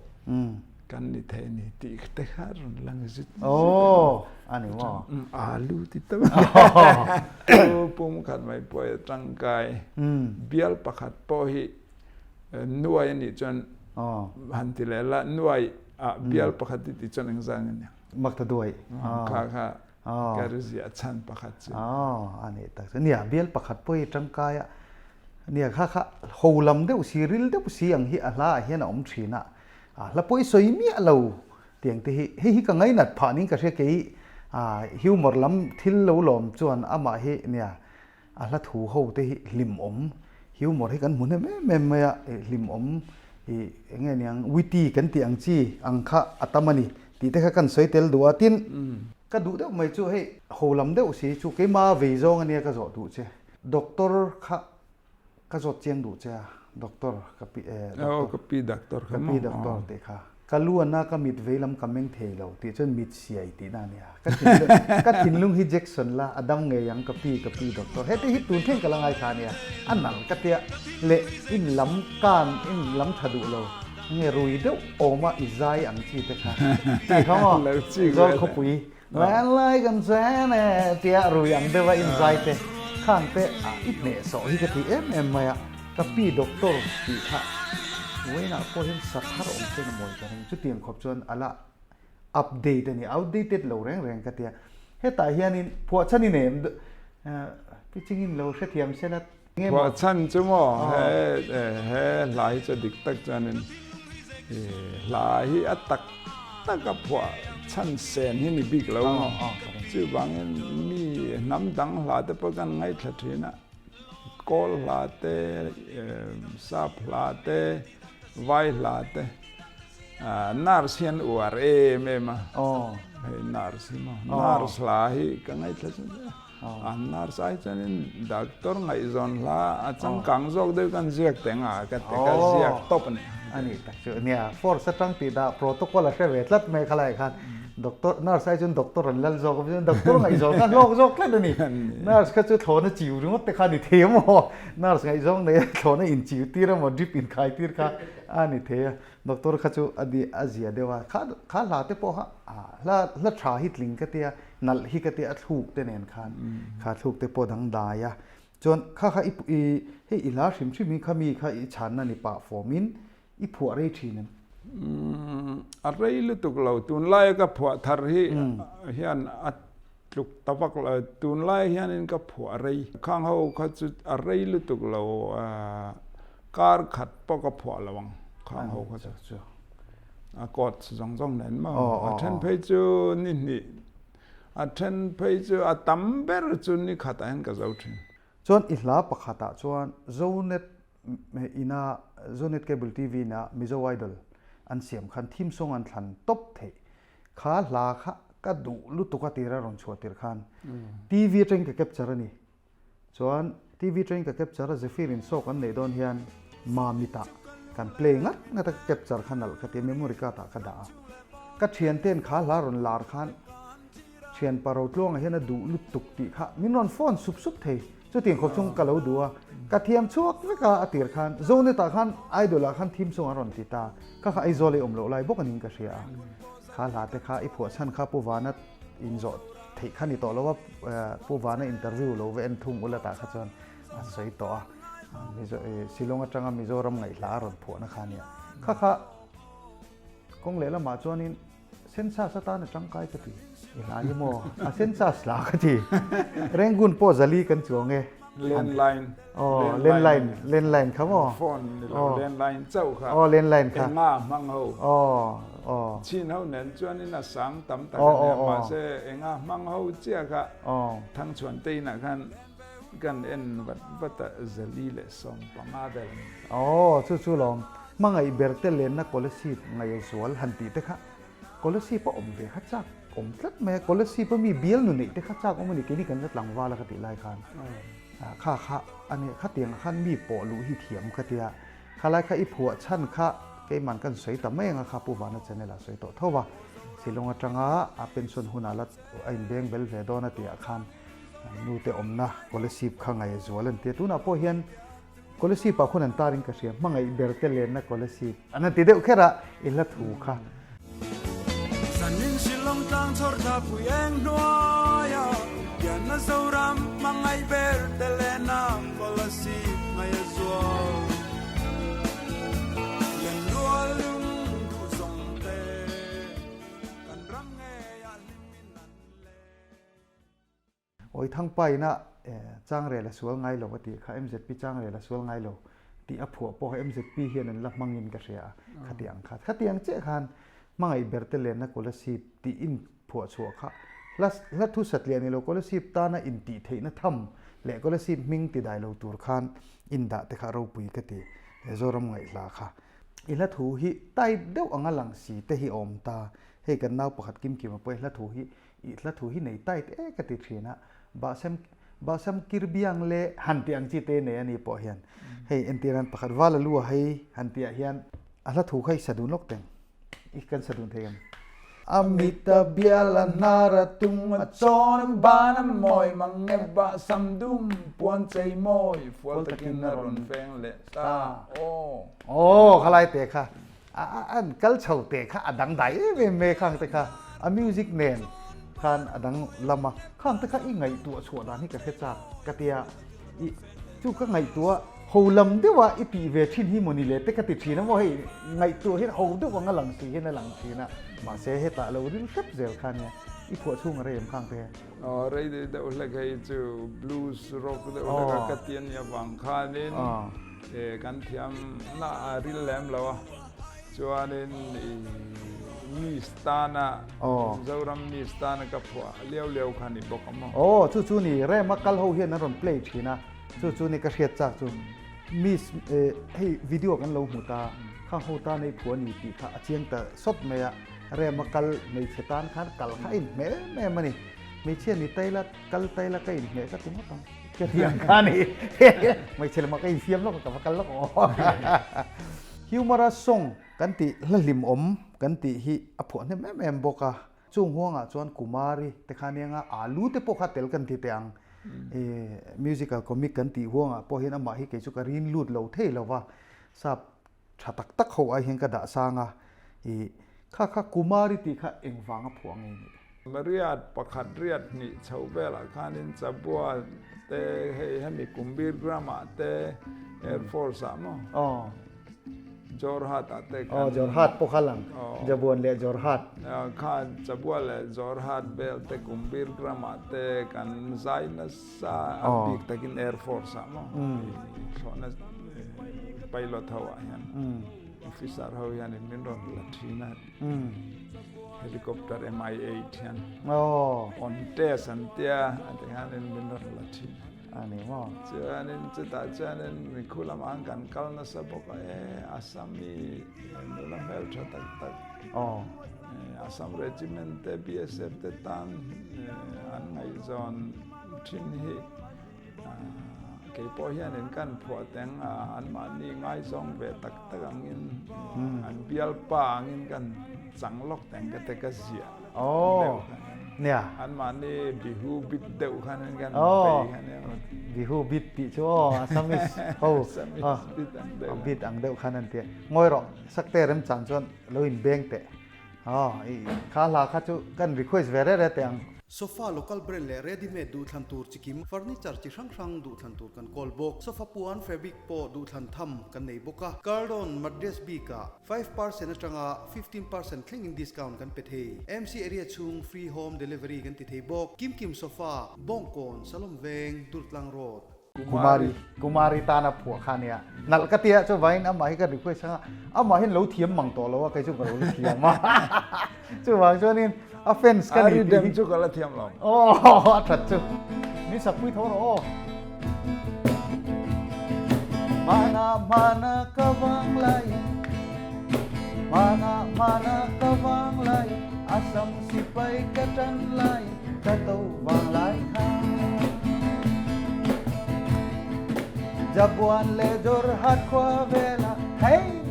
kan ni thei a ni tih te kha rawn lang zut zut a ni. Aw, a ni maw? Alu ti ta mai. Pum khat mai pawh hi a tangkai. Bial pakhat pawh hi nuai a nih chuan han ti leh la, nuai ah bial pakhat i tih chuan engzah nge niang? Mak ta duai. Kha kha Ka ri ziah chhan pakhat chu. Aw, a nih tak chu. Nia, bial pakhat pawh hi tangkai a. Nia, kha kha ho lam deuh si, ril deuh si ang hi a hla ah hian a awm thin a. A hla pawh i sawi miah lo tiang te hi. Hei hi ka ngainat phah niin ka hria kei humor lam thil lo lawm chuan amah hi nia A hla thu ho te hi hlimawm, humor hi kan hmu hnem em em mai a, hlimawm ih eng nge niang witty kan tih ang chi ang kha a tam a ni tih te kha kan sawi tel duh a, tin ka duh deuh mai chu hei ho lam deuh si chu keima vei zawng ania ka zawh duh che, doctor kha ka zawt chiang duh che a, doctor ka pi eh doctor ka pi doctor ka pi doctor tih kha. Ka luana ka mit veilam ka meng thei lo tih chuan mit siai tihna a nia. Ka thinlung ka thinlung hi Jackson la a dam ngei ang ka pi ka pi doctor. Heti hi tun thleng ka la ngaithla a nia. A nal ka tia leh in lam kan in lam tha duh lo nge rui deuh awma i zai ang chi te kha tih kha maw Zawl khawpui Lai kan chen e tia rui ang deuha in zai te khang te a i hnehsawh hi ka ti em em mai a. Ka pi doctor tih kha Wayne-ah pawh hian sa thar awm chen a mawi ka ring. Chutiang khawp chuan a la update a ni, outdated lo reng reng ka tia. Hetah hianin phuahchhan i nem pi chingin lo hrethiam se la nge maw? Phuahchhan chu maw he he hla hi chu dik tak chuanin hla hi a tak tak a phuahchhan sen hi ni bik lo maw? Chuvangin mi hnam dang hla te pawh kan ngaithla thin a. Kawl hla te, sap hla te, vai hla te, nurse hian uar em em a, hei nurse hi maw, nurse hla hi ka ngaithla chu a nurse ai chuanin doctor ngaihzawn hla a changkang zawk deuh kan ziak teh nga ka ti ka ziak tawp a ni. A nih tak chu nia, force atang tih dah protocol a hre ve tlat mai khalai khan. Doctor, nurse ai chuan doctor an lal zawk a, doctor ngaihzawng kha hlawk zawk tlat a ni. Nurse kha chu thlawhna chiu ringawt te kha a ni thei a maw? Nurse ngaihzawng nei a thlawhna in chiu tir a maw, drip in khai tir kha a ni thei a. Doctor kha chu a di a zia deuh a, kha kha hla te pawh kha hla hla tha hi tling ka tia, nalh hi ka tia a thluk te nen khan kha thluk te pawh dangdai a. Chuan kha kha i i hei i hla hrim hrim hi kha mi kha i chhanna ni pah fawmin I phuah rei thin em? A rei lutuk lo. Tunlaia ka phuah thar hi hian a tluk ta vak lo. Tunlai hianin ka phuah rei. Khang ho kha chu a rei lutuk lo. Kar khat pawh ka phuah lo ang khang ho kha chu. A chords zawng zawng nen maw? A then phei chu ni hnih, a then phei chu a tam ber chu ni khatah hian ka zo thin. Chuan i hla pakhatah chuan Zonet Ina Zonet Cable TV ina Mizo Idol an siam khan theme song an thlan tawp theih. Kha hla kha ka duh lutuk a tira rawn chhuah tir khan TV atangin ka capture a ni. Chuan TV atangin ka capture a Zephyr in sawk an neih dawn hian Mamitah kan play ngat ngat a ka capture kha nalh ka ti a memory card ah ka dah a. Ka thianten kha hla rawn lar khan. Thianpa Rotluanga hian a duh lutuk tih kha min rawn phone sup sup thei. Chutiang khawp chung ka lo duh a, ka thiam chhuak vek a, a tir khan Zonet-ah khan Idol-ah khan theme song an rawn ti ta, kha kha Aizawl ei awm loh lai bawk anin ka hria a, kha hla te kha i phuah chhan kha Pu Vana inzawh theih kha ni tawh lo a, Pu Vana interview lo va en thung ula tah kha chuan a sawi tawh a, Mizo Shillong atanga Mizoram ngaihhla a rawn phuahna kha ania, kha kha kawng lehlamah chuanin Census atan a tangkai ka ti. I hla hi maw? A census hla ka ti. Rangoon pawh zali kan chuang e. Landline. Aw, landline, landline kha maw? Phone ni lo, landline chauh kha. Aw, landline kha. Enga hmang ho. Aw, aw. Chin ho nen chuanin a sang tam tak a nia, mahse enga hmang ho chiah kha. Aw. Thangchhuan te inah khan kan en vat vat a, zali leh 15 vel a ni. Aw, chu chu lawm. Hmangaih ber te lenna Kolasib ngaihzual han tih te kha Kolasib a awm ve kha chak awm tlat mai a, Kolasib a mi bial nu neih te kha chak awm a ni, keini kan la tlangval a ka tih lai khan kha kha a nia, khatiang ah khan mi pawh luh hi thiam ka tia, khalai kha i phuah chhan kha keiman kan sawi ta mai ang a kha Pu Vana channel ah sawi tawh tho va, Shillong atanga a pension hunah la a inbeng bel ve dawn a tih ah khan nu te awmna Kolasib kha ngaihzual an tia, tunah pawh hian Kolasib ah khawn an tar in ka hria, hmangaih ber te lenna Kolasib an han ti deuh kher a, i hla thu kha. Zanin Shillong tlang chhawr tha pui eng hnuaia pianna Zoram hmangaih ber te lenna Kolasib ngaih a zual. Len rual lung duh zawng te kan ram ngeiah hlimin an leng. Awi Thangpa ina Changrel a sual ngai lo a tih kha MZP Changrel a sual ngai lo tih a phuah pawh kha MZP hian an la hmangin ka hria a, khatiang kha khatiang chiah khan hmangaih ber te lenna Kolasib tih in phuah chhuah kha hla hla thu satliah ni lo Kolasib tana intih theihna tham leh Kolasib hming ti dai lo tur khan in dah te kha ropui ka ti Zoram ngaihhla kha. I hla thu hi type deuh anga lang si te hi a awm ta, hei kan nau pakhat Kimkima pawh i hla thu hi I hla thu hi nei tight e ka ti thin a, Bahsam Bahsam Kirbiang leh han tih ang chi te nei a ni pawh hian hei entir an pakhat val a lu a hei han tih ah hian a hla thu kha i sa dun lawk teng i kan sa dun thei em? A mit a bial a hnar a tung a chawn a ban a mawi mang e Bahsam dum puan chei mawi fual takin a rawn veng leh ta aw. Aw khalai te kha An kal chho teh kha a dang dai em em mai khang te kha a music nen khan a dang lam a, khang te kha i ngaihtuah chhuah dan hi ka hre chak ka tia i chu ka ngaihtuah ho lam deuh a i tih ve thin hi mawni le te ka ti thin a maw hei ngaihtuah hian ho deuh ang a lang si hian a lang thin a mahse hetah lo ring hrep zel kha nia i phuah chhung a rei em khang te. Aw rei deuh deuh hlek hei chu blues rock deuh hlek a ka ti a nia vang khanin kan thiam na a ril lem lo a chuanin i miss tana Mizoram miss tana ka phuah liau liau kha ni bawk a maw. Aw chu chu ni rem a kal ho hian an rawn play thin a chu chu ni ka hriat chak chu miss hei video kan lo hmu ta khang ho tan hei phuah a ni tih kha a chiang ta sawt mai a. Rem a kal hmeichhe tan khan kal kha a inhmeh em em a ni. Hmeichhia ni tai la, kal tai la ka inhmeh ka ti ngawt ang. Ka ti ang kha a ni. Hmeichhe lamah ka infiam lawk a, ka va kal lawk aw. Humorous song kan tih hla hlimawm kan tih hi a phuah hnem em em bawk a. Chung huangah chuan Kumari te kha nia nga Alu te pawh kha tel kan ti teh ang. Musical comic kan tih huangah pawh hian amah hi kei chu ka rin lut lo thei lo va. Sap Tha tak tak ho ai hian ka dah sang a, i kha kha Kumari tih kha engvang a phuah nge nih? Riat pakhat riat hnih chho velah khanin Chabua te hei hemi Kumbir gram ah te Air Force ah maw? Aw. Jorhat ah te khan. Aw Jorhat pawh kha lang. Jabuan leh Jorhat. Kha Chabua leh Jorhat vel te Kumbir gram ah te kan zai nasa. Sa a bik takin Air Force ah maw thlawhna pilot ho ah hian officer ho hian in min rawn la thin a helicopter Mi-8 hian on test an tia a ti hian in min rawn la thin a ni maw chuanin chutah chuanin mikhu lamah an kan kal nasa bawk a e Assam-i nula hmeltha tak tak Assam Regiment te BSF te tan an ngaihzawn thin hi. Kei pawh hianin kan phuah teng a, anmahni ngaizawng ve tak tak angin, an bialpa angin kan chang lawk teng ka te ka ziah deuh khan. Nia. Anmahni Bihu bit deuh khanin kan bei khan nia. Bihu bit tih chu aw Assamese ho Assamese bit ang deuh. Bit ang deuh khan an ti a. Ngawi rawh, Sakte remchang chuan lo inbeng teh. Aw, kha hla kha chu kan request ve reh reh teh ang. Sofa local brand leh ready made duhthlan tur chi kim, furniture chi hrang hrang duhthlan tur kan kawl bawk. Sofa puan fabric pawh duhthlan tham kan nei bawk a. Cardon mattress bikah 5% atanga 15% thlengin discount kan pe thei. MC area chhung free home delivery kan ti thei bawk. Kim Kim Sofa, Bawngkawn, Salom Veng, Durtlang Road. Kumari, Kumari tana phuah kha nia. Nalh ka tia chuvangin amah hi ka request anga amah hian lo thiam mang tawh lo a kei chu ka lo la thiam a. Chuvang chuanin a fans ka ni tih hi. Chu ka la thiam lo. Aw a that chu. Min sak pui tho rawh aw. Mana mana ka vang lai Mana mana ka vang lai Assam sipai ka tan lai Ka to vang lai kha Jabuan leh Jorhat khua vela Hey!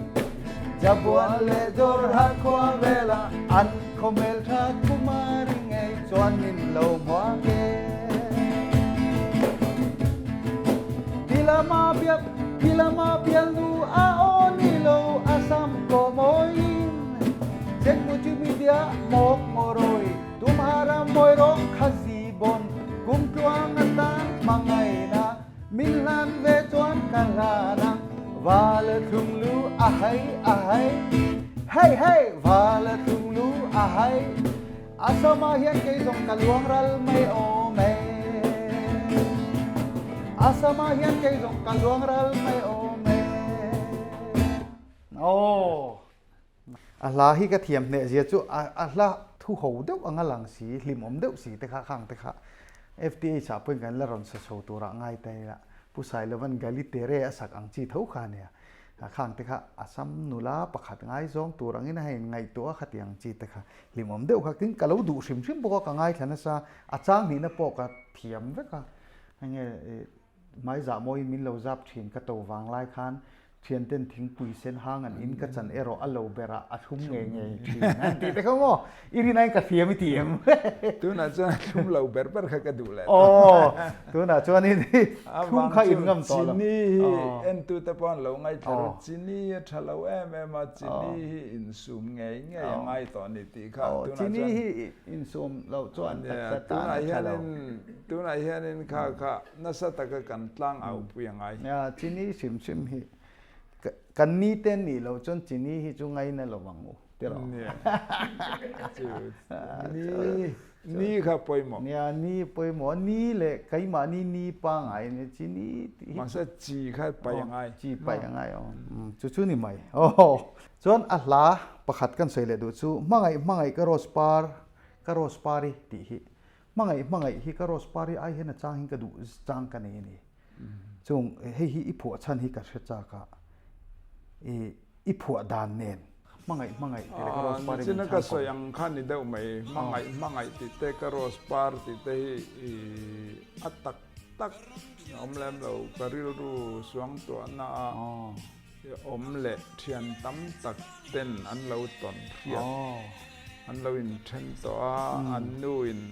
Jabuan leh Jorhat khua vela An khawmel tha Kumari ngei chuan min lo hmuak e Tilama biak Tilama bial nu a aw ni lo Assam ko mawiin Chen multimedia mawk ngawrawi Tumhara mawi rawh kha zi bon Kum tluang atan hmangaihna Min hlan ve chuan ka hlan ang Val thlung lu a hei a hei Hei hei val thlung lu a hei A sawmah hian kei zawng ka luang ral mai awm e A sawmah hian kei zawng ka luang ral mai awm e Aw A hla hi ka thiam hneh zia chu a hla thu ho deuh anga lang si, hlimawm deuh si te kha khang te kha FTH ah pawhin kan la rawn sa chho turah ngai ta ila Pu Sailovan Gali Tere a sak ang chi tho kha ania. Khang te kha Assam nula pakhat ngaizawng tur angin a hei ngaihtuah a khati ang chi te kha hlimawm deuh kha tin ka lo duh hrim hrim bawk a ka ngaithla nasa a chang hnihna pawh ka thiam vek a enge Hmaizah mawiin min lo zap thin ka to vang lai khan thianten thingpui sen hang an in ka chan erawh a lo berah a thlum ngei ngei thin an tih te kha maw i rin aiin ka thiam i ti em? Tunah chuan a thlum lo ber ber kha ka duh leh tawh. Aw tunah chuan in thlum kha in ngam tawh lo. Chini hi entute pawh an lo ngaithla ru chini a tha lo em em a chini hi insum ngei ngei a ngai tawh a ni tih kha tunah chuan chini hi insum loh chuan taksa tan a tha lo. Tunah hianin kha kha nasa taka kan tlang au pui a ngai. Nia, chini hrim hrim hi kan ni te nih loh chuan chini hi chu ngaina lo ang u tiraw. Nia, chu ni ni kha pawimawh. Nia, ni pawimawh, ni leh keimahni ni pangngai nia chini tih hi. Mahse chi kha paih a ngai. Chi paih a ngai aw, chu chu ni mai. Aw, chuan a hla pakhat kan sawi leh duh chu hmangaih hmangaih ka rose par ka rose pari tih hi Hmangaih hmangaih hi ka rose par hi ai hian a chang hin ka duh chang ka nei a ni. Chung hei hi i phuah chhan hi ka hre chak a, i i phuah dan nen. Hmangaih hmangaih tih leh ka rose par hi min Nichina chhang ka kawp. sawi ang kha ni deuh mai, hmangaih hmangaih tih te ka rose par tih te hi i a tak tak a awm lem lo, ka rilru suangtuahna a awm leh thian tam tak ten an lo tawn hriat. An lo inthen tawh a, an nu in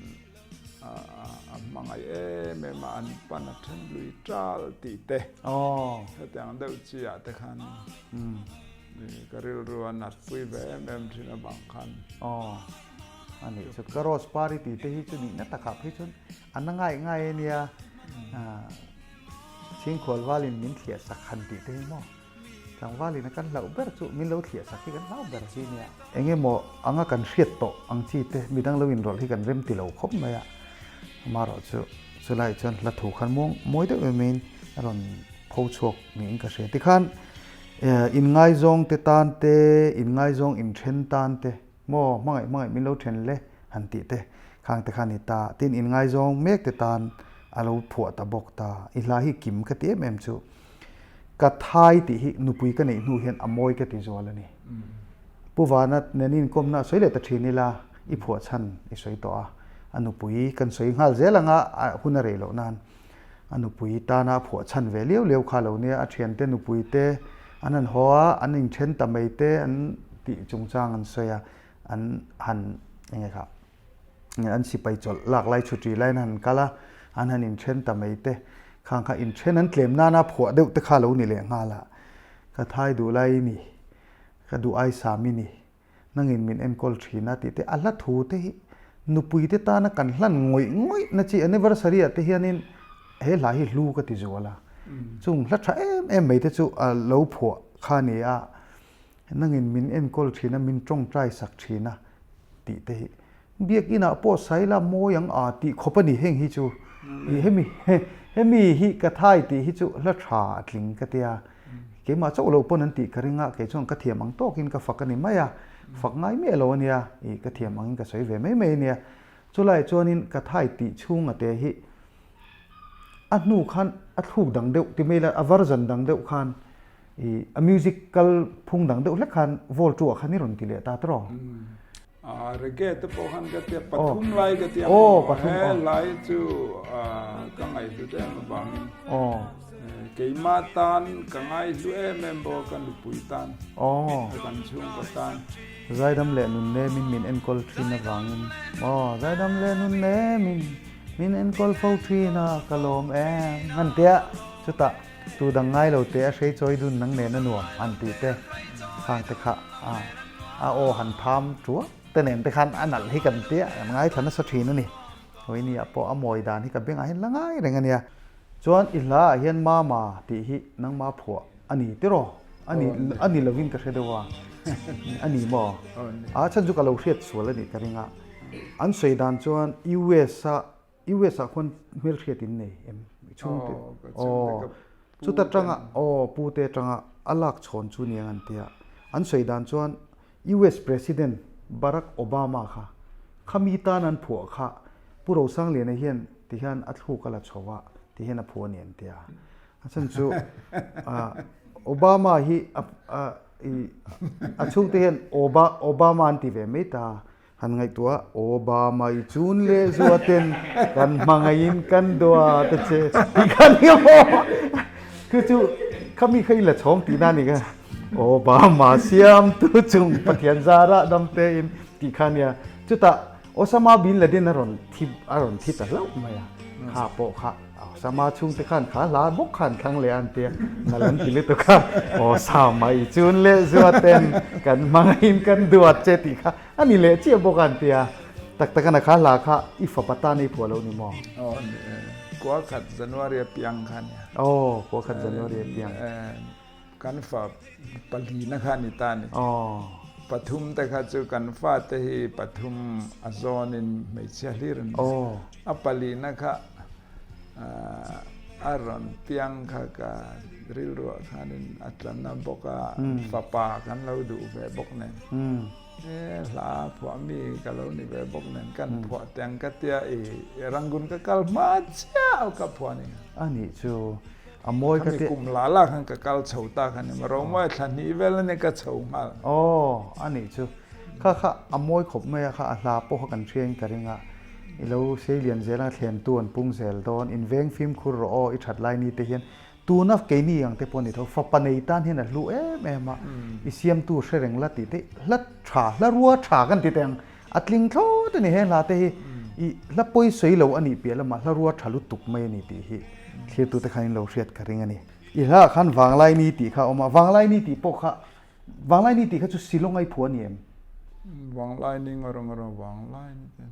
a hmangaih em em a, an pan a then lui tal tih te. Hetiang deuh chi ah te khan ka rilru a nat pui ve em em thin avang khan. A nih chu ka rose par i tih te hi chu nihna takah phei chuan a na ngai ngai a nia. Chhingkhual valin min thliah sak han tih te hi maw. Tlangval in a kan hlauh ber chu min lo thliah sak hi kan hlau ber chi nia. Eng emaw anga kan hriat tawh ang chi te midang lo inrawlh hi kan rem ti lo khawp mai a, amaherawh chu chulai chuan hla thu khan muang mawi deuh em in a rawn pho chhuak niin ka hria. Tikhan inngaizawng te tan te, inngaizawng inthen tan te maw hmangaih hmangaih min lo then le han tih te khang te kha a ni ta. Tin inngaizawng mek te tan a lo phuah ta bawk ta. I hla hi kim ka ti em em chu. Ka thai tih hi nupui ka neih hnu hian a mawi ka ti zual a ni. Pu Vana nen inkawmna a sawi leh ta thin ila, i phuah chhan i sawi tawh a, a nupui kan sawi nghal zel anga a hun a rei loh nan. A nupui tana a phuah chhan ve liau liau kha lo nia, a thiante nupui te an han haw a, an inthen ta mai te an tih chungchang an sawi a, an han eng nge kha an sipai chawlh lak lai chhuṭi laiin an han kal a, an han inthen ta mai te khang kha inthen an tlem nana phuah deuh te kha lo ni leh nghal a, ka thai duh lai i ni, ka duh ai sam i ni. Nangin min enkawl thin a tih te a hla thu te hi nupui te tana kan hlan ngawih ngawih na chi anniversary ah te hianin he hla hi hlu ka ti zual a, chung hla tha em em mai te chu a lo phuah kha a ni a, nangin min enkawl thin a min tawngtai sak thin a tih te hi Biakinn ah pawh saila mawi ang a tih khawp a ni heng hi chu ih hemi hemi hi ka thai tih hi chu hla tha a tling ka tia keimah chauh lo pawn an tih ka ring a kei chuan ka thiam ang tawkin ka fak a ni mai a fak ngai miah lo a nia ih ka thiam angin ka sawi ve mai mai a nia chulai chuanin ka thai tih chhunga te hi a hnu khan a thluk dang deuh ti mai ila a version dang deuh khan ih a music kal phung dang deuh hlek khan vawl tu ah khan i rawn ti leh ta tawrh. Reggae te pawh khan ka tia pathum lai ka tia maw he lai chu ka ngaihhlut em avangin keimah tan ka ngaihlu em em bawk a ka nupui tan kan chhungkaw tan. Zaidam leh nun nemin min enkawl thin avangin maw Zaidam leh nun nemin min enkawl fo thin a ka lawm em han tia chutah tu dang ngai lo teh a hrei chawi dun nang nen a nuam han tih te khang te kha a. A aw han tham tuak te nen te khan a nalh hi kan tia kan ngaithla nasa thin a ni. Hawinia pawh a mawi dan hi ka bengah hian la ngai reng a nia. Chuan i hla ah hian mama tih hi nangma phuah a ni tiraw? A ni a ni lovin ka hre deuh a. A ni maw? A chhan chu ka lo hriat sual a nih ka ring a. An sawi dan chuan US a US ah khuan hmelhriat in nei em i chhungte aw chuta tanga aw pu te tanga a lak chhawn chu ni ang an tia an sawi dan chuan US President Barack Obama kha khami tan an phuah kha Pu Rosangliana hian ti hian a thluk a la chho a ti hian a phuah a ni an tia a chhan chu Obama hi a a chhungte hian Obama an ti ve mai ta. Han ngaihtuah Obama i chun leh zua ten kan hmangaihin kan dua ta che tih kha nia maw? Chu chu khami kha i la chhawng tihna a ni kha. Obama siamtu chung Pathian zarah dam tein tih kha nia. Chutah Osama bin Laden a rawn thi a rawn thi ta hlauh mai a. Kha pawh kha Osama chhungte khan kha hla bawk khan thlang leh a an tia. Nal an ti lutuk a. Osama i chun leh zua ten kan hmangaihin kan duat che tih kha A ni leh chiah bawk a an ti a, tak tak a na kha hla kha i fapa tan ei phuah lo ni maw? Aw ni e, kua khat January a piang kha nia. Aw, kua khat January a piang. Kan fa palina kha ni ta ni. Aw. Pathum te kha chu kan fa te hi pathum a zawnin hmeichhia hlir an ni. Aw. A palina kha a rawn piang kha ka rilruah khanin a tla na bawk a, fapa kan lo duh ve bawk nen. E hla phuah mi ka lo ni ve bawk nen kan phuah teng ka tia i Rangoon ka kal hma chiah ka phuah ni. A nih chu a mawi ka tia. Kum la la khan ka kal chho ta kha ni ma Romawi thla hnih vel a ni ka chho nghal. Aw a nih chu kha kha a mawi khawp mai a kha a hla pawh kha kan hria in ka ring a i lo sei lian zel ang thlen tu an pung zel dawn in veng fimkhur rawh aw i that lai ni te hian Tuna keini ang te pawh ni tho, fapa nei tan hian a hlu em em a, i siamtu hre reng la tih te hla tha, hla rua tha kan ti teh ang, a tling thlawt a ni he hla te hi, i hla pawi sawi lo a nih piah lamah hla rua tha lutuk mai a ni tih hi thlirtu te khan in lo hriat ka ring a ni. I hla ah khan Vanglaini tih kha a awm a, Vanglaini tih pawh kha, Vanglaini tih kha chu Shillong a i phuah a ni em? Vanglaini ngawr ngawr a, Vanglaini te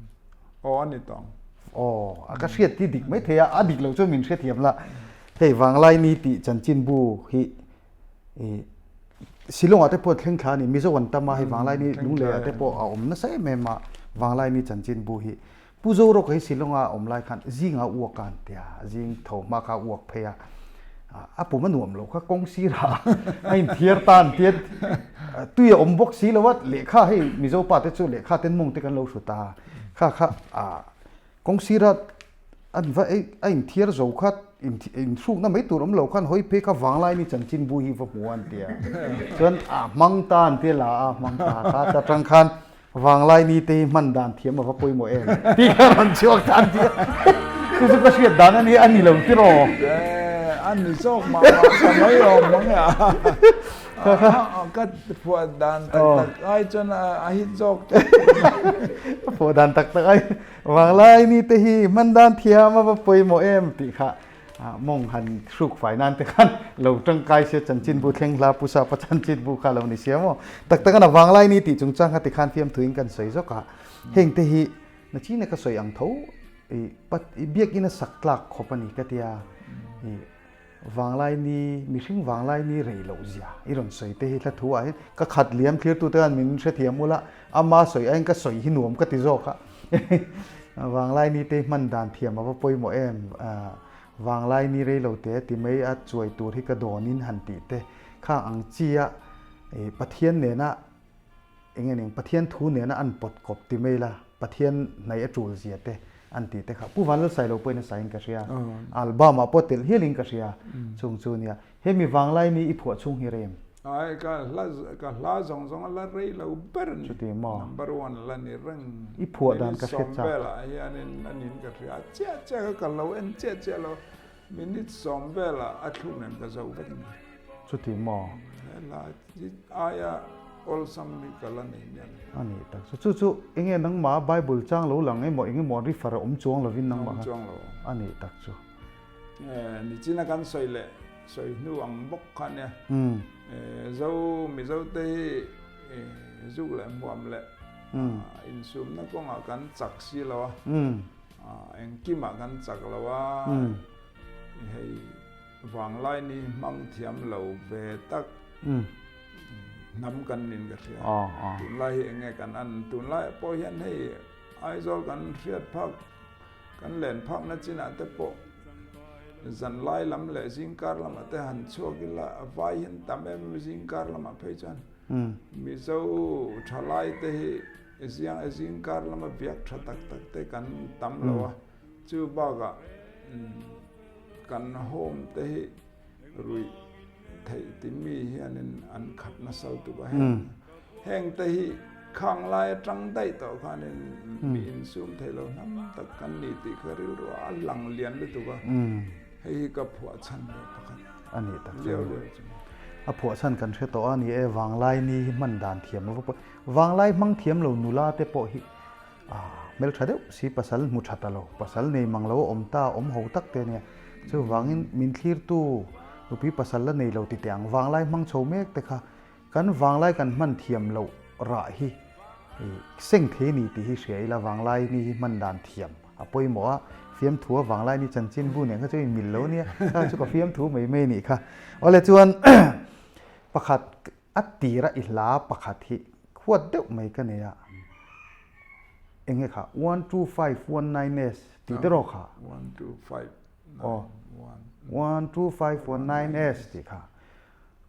aw a ni tawng. Aw, a ka hriat hi dik mai thei a, a dik lo chuan min hrethiam la. Hei Vanglaini tih chanchinbu hi i Shillong ah te pawh thleng thla a ni, Mizo an tam a, hei Vanglaini Lunglei ah te pawh a awm nasa em em a, Vanglaini chanchinbu hi. Pu Zorawka hi Shillong a awm lai khan zing a uak a an ti a, zing tho hma kha a uak phei a, a pum a nuam lo kha kawng sirah a inthiar ta an ti a, tui a awm bawk si lo a, lehkha hei Mizo pa te chu lehkha ten mawng te kan lo hrut a, kha kha kawng sira an va ei a inthiar zo kha inhrukna mai tur awm lo khan hawi phei kha Vanglaini chanchinbu hi va hmu a an ti a, chuan a hmang ta an ti a la a hmang ta kha ta tang khan Vanglai ni te hi hman dan thiam a va pawimawh em? Tih kha rawn chhuak ta an ti a. Chu chu ka hriat dan a ni a ni lo tiraw? A ni zawk mah mah ka mai awm mang e a. Ka phuah dan tak tak ai chuan a hit zawk tawh. Ka phuah dan tak tak ai vanglai ni te hi hman dan thiam a va pawimawh em tih kha mawng han hruk fai nan te khan lo tangkai sia chanchinbu thleng hla pu sapa chanchinbu kha lo ni sia maw. Tak tak a vanglai ni tih chungchang kha tikhan fiamthuin kan sawi zawk a. Heng te hi nachina ka sawi ang tho i pat i biakina sak tlak khawp a ni ka tia i vanglai ni mihring vanglai ni rei loh zia i rawn sawi te hi hla thu ah hian ka khat liam thlir tu te khan min hrethiam ula ama sawi aiin ka sawi hi nuam ka ti zawk a vanglai ni te hman dan thiam a va pawimawh em vanglai ni rei lo te ti mai a chuai tur hi ka dawn in han tih te khang ang chi a i Pathian nena Eng nge ning Pathian thu nena an pawt kawp ti mai la, Pathian hnaih a tul zia te an tih te kha Pu Vanlalsailo pawhin a sain ka hria, album ah pawh telh hialin ka hria chung chu nia. He mi vanglai ni i phuah chhung hi rem. Ai ka hla ka hla zawng zawng a la rei lo ber a ni. Chuti maw? Number one la ni reng. I phuah dan ka hriat chak. Minute sawm velah hianin a nin ka hria. Chiah chiah kha ka lo en chiah chiah lo. Minute sawm velah a thluk nen ka zo vek a ni. Chuti maw? He hla Aia awlsam hi ka la nei miah lo. A nih tak chu. Chu chu enge nangmah Bible chang lo lang emaw eng emaw refer a awm chuang lovin nangmah kha. Awm chuang lo. A nih tak chu. Nichina kan sawi leh sawi hnu ang bawk kha nia. Zo Mizo te hi zuk leh hmuam leh insumna kawngah kan chak si lo a. Engkimah kan chak lo a. Hei. Vanglai ni hmang thiam lo ve tak hnam kan nin ka hria. Tunlai hi enge kan an tunlai pawh hian hei Aizawl kan hriat phak kan len phakna chinah te pawh zanlai lam leh zingkar lamah te han chhuak ila a vai hian tam em em zingkar lamah phei chuan Mizo thalai te hi zingkar lama biak tha tak tak te kan tam lo a chu bakah Kan home te hi ruih theih ti mi hianin an khat nasa lutuk a, heng heng te hi khang lai atang daih tawh khanin mi insum thei lo hnam tak kan ni tih kha rilru a lang lian lutuk a, hei hi ka phuah chhan ve pakhat a ni tak chu a phuah chhan kan hre tawh a ni e, vanglai ni hi hman dan thiam lo va vanglai hmang thiam lo nula te pawh hi Hmeltha deuh si pasal hmu tha ta lo, pasal nei mang lo a awm ta, awm ho tak te ania. Chuvangin min thlirtu nupui pasal la nei lo ti teh ang, vanglai hmang chho mek te kha kan vanglai kan hman thiam loh rah hi seng thei ni tih hi hria ila, vanglai ni hi hman dan thiam a pawimawh a, fiamthu a vanglai ni chanchinbu nen kha chu inmil lo ania, kha chu ka fiamthu mai mai nih kha. Awle chuan pakhat A tira i hla pakhat hi huat deuh mai ka nei a, eng nge kha 12519S tih te rawh kha. 12591. 12519S tih kha.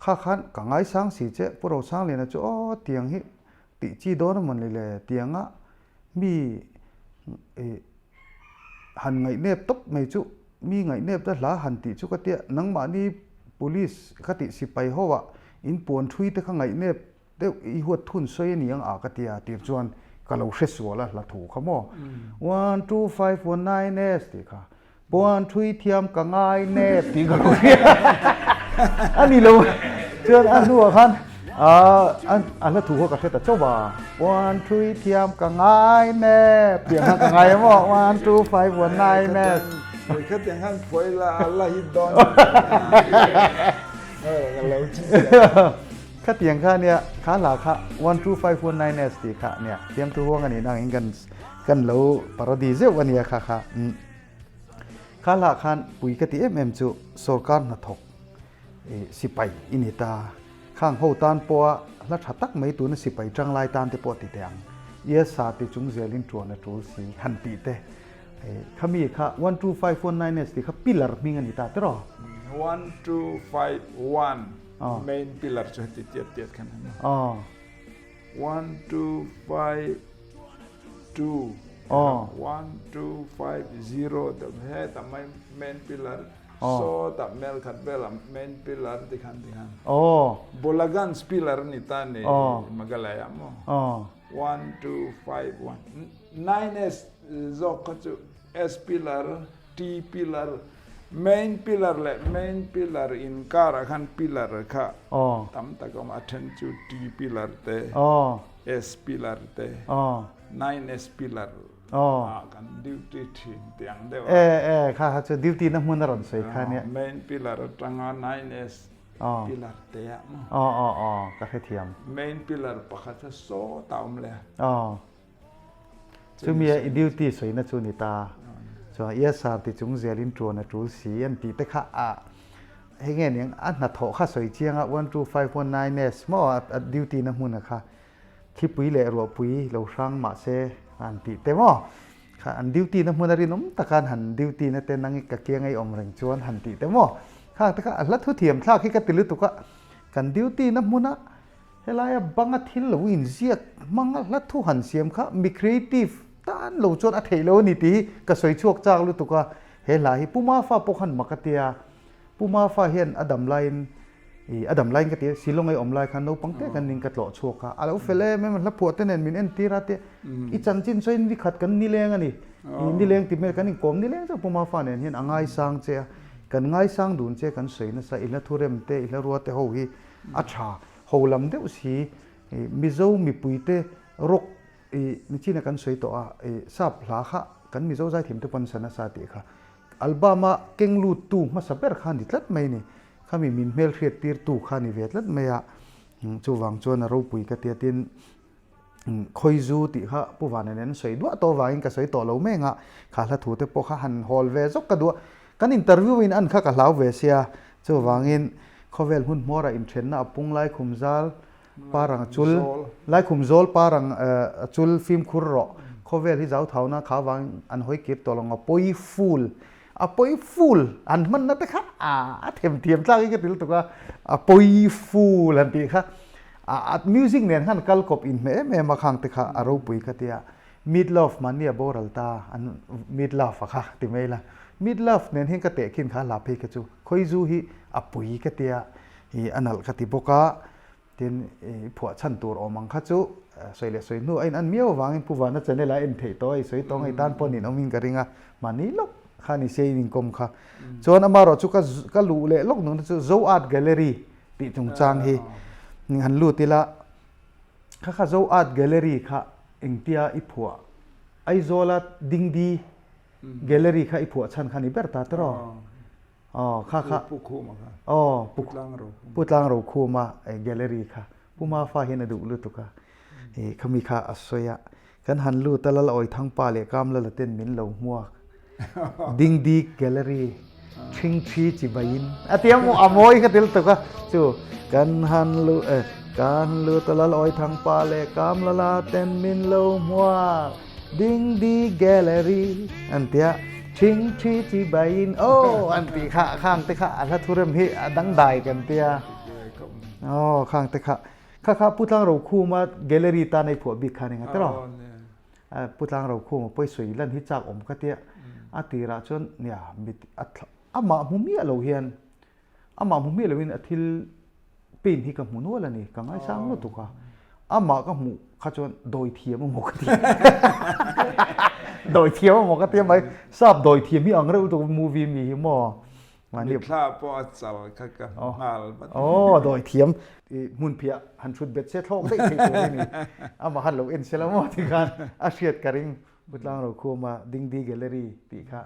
Kha khan ka ngaisang si che Pu Rosangliana chu aw tiang hi tih chi dawn a mawni le tianga mi i han ngaihnep tawp mai chu mi ngaihnep ta hla han tih chu ka tia nangmahni police ka tih sipai ho ah in puan thui te kha ngaihnep deuh i huat thun sawi a ni ang ah ka tia tir chuan ka lo hre sual a hla thu kha maw 12519S tih kha Puan thui thiam ka ngai nep tih ka lo hria a ni lo chuan a hnuah khan a hla thu kha ka hre ta chauh a puan thui thiam ka ngai nep tih ang khan ka ngai emaw 1 2 5 1 9 nep Khatiang khan phuai la a la hit dawn ka lo chi Khatiang kha nia kha hla kha 1 2 5 1 9 s tih kha nia thiamthu huang a nih nang in kan Kan lo parody zeuh a nia kha kha. Kha hlah khan pui ka ti em em chu sorkar hnathawk sipai i ni ta. Khang ho tan pawha hla tha tak mai tuna sipai tanglai tan te pawh ti teh ang. Iasa ti chung zelin tuan a tul si han tih te. Khami kha 12519S tih kha pillar hming a ni ta tiraw? 1251 main pillar chu heti tiat tiat khan a ni. 1252 1250 te heta mai main pillar saw ta mel khat vela main pillar ti khan ti khan Bolaganj pillar ni ta ni Meghalaya maw 1251 9S zawk kha chu S pillar. T pillar, main pillar leh main pillar inkarah khan pillar kha tam tak a awm a, a then chu T pillar te, S pillar te, 9S pillar ah kan duty thin tih ang deuh a. E e kha kha chu duty na hmun a rawn sawi kha nia. Main pillar atanga 9S pillar te ah maw. Aw aw aw ka hrethiam. Main pillar pakhat kha sawtah a awm leh a. Aw. Chumi a i duty sawina chu ni ta. Chuan ESR ti chung zelin tuan a tul si an tih te kha a hei nge niang a hnathawh kha sawi chiang a 12519S maw a duty na hmun a kha thlipui leh ruahpui lo hrang mah se an tih te maw kha an duty na hmun a rinawm taka an han duty na te nang i ka kiang a i awm reng chuan han tih te maw khang te kha a hla thuthiam thlak hi ka ti lutuk a kan duty na hmun a Helaia banga thil lo inziak hmanga hla thu han siam kha mi creative tan lo chuan a theih lo a ni tih hi ka sawi chhuak chak lutuk a, he hla hi Pu Mafa pawh khan mak a tia, Pu Mafa hian a dam laiin ih a dam laiin ka ti a, Shillong ei awm lai khan naupang te kan ning ka tlawh chhuak a, a lo fel em em a, hla phuah te nen min entir a tia, i chanchin sawiin nikhat kan nileng a ni, ih nileng ti hmel kan inkawm nileng chu Pu Mafa nen hian a ngaisang che a, kan ngaisang dun che kan sawi nasa, i hla thu rem te, i hla rua te ho hi a tha. Ho lam deuh si Mizo mipuite rock i nichina kan sawi tawh a, i sap hla kha kan Mizo zaithiam te pawn sa nasa tih kha album a keng lut tu hmasa ber kha ni tlat mai a ni. Khami min hmelhriat tir tu kha ni ve tlat mai a, chuvang chuan a ropui ka tia tin Khawizu tih kha Pu Vana nen an sawi duah tawh avangin ka sawi tawh lo mai ang a, kha hla thu te pawh kha han hawl ve zawk ka duh a, kan interview in an kha ka hlau ve sia, chuvangin khawvel hmun hmawrah inthenna a pung laikhum zal parang a chul, laikhum zawl parang a chul fimkhur rawh, khawvel hi zau thauna kha avangin an hawi kir tawh lo ang a pawi ful, a pawi ful an hmanna te kha a themthiam tlak hi ka ti lutuk a, a pawi ful han tih kha. A music nen khan kal kawp inhmeh em em a khang te kha a ropui ka tia Meat Loaf mahni a boral ta an Meat Loaf a kha ti mai la Meat Loaf nen hian ka teh khin kha hla phei kha chu Khawizu hi a pui ka tia i a nalh ka ti bawk a tin i phuah chhan tur awm ang kha chu sawi leh sawi hnu a in an miau avangin Pu Vana channel a en theih tawh a i sawi tawng hei tan pawh nin awmin ka ring a mahni lawk kha ni se in inkawm kha chuan amaherawh chu ka luh leh lawk nung te chu Zo Art Gallery tih chungchang hi han lut ila, kha kha Zo Art Gallery kha engtia i phuah Aizawla Dingdi Gallery kha i phuah chhan kha ni ber ta tiraw? Aw kha kha Pu Khuma kha. Aw Pu Tlangrokhuma. Pu Tlangrokhuma gallery kha Pu Mafa hian a duh lutuk a, khami kha a sawi a, Kan han lut a Lal Awithangpa leh Kamlala ten min lo hmuak. Dingdi Gallery Thingthi Chibaiin a ti a maw a mawi ka tel tuk a chu kan han lut eh kan lut a Lal Awithangpa leh Kamlala ten min lo hmuak. Dingdi Gallery an ti a Thingthi Chibaiin aw an tih kha khang te kha a hla thurem hi a dangdai kan tia. Aw khang te kha. Kha kha Pu Tlang Rokhuma gallery tan a i phuah bik kha ni nga tiraw? Pu Tlang Rokhuma pawi sawi lan hi chak awm ka tia. A tirah chuan nia mit a amah hmu miah lo hian amah hmu miah loin a thil paint hi ka hmu nual a ni. Ka ngaisang lutuk a. Amah ka hmuh kha chuan dawi thiam a maw ka ti. Dawi thiam a maw ka tia mai. Sap dawi thiam hi ang reuh lutuk movie mi hi maw. Mithla pawh a chal kha ka hmu nghal vat. Aw, dawi thiam. Hmun phiah han thut bet se thlawk daih thei tur hi ni. Amah khan lo en sela maw ti khan a hriat ka ring. Pu Tlangrokhuma Dingdi Gallery tih kha.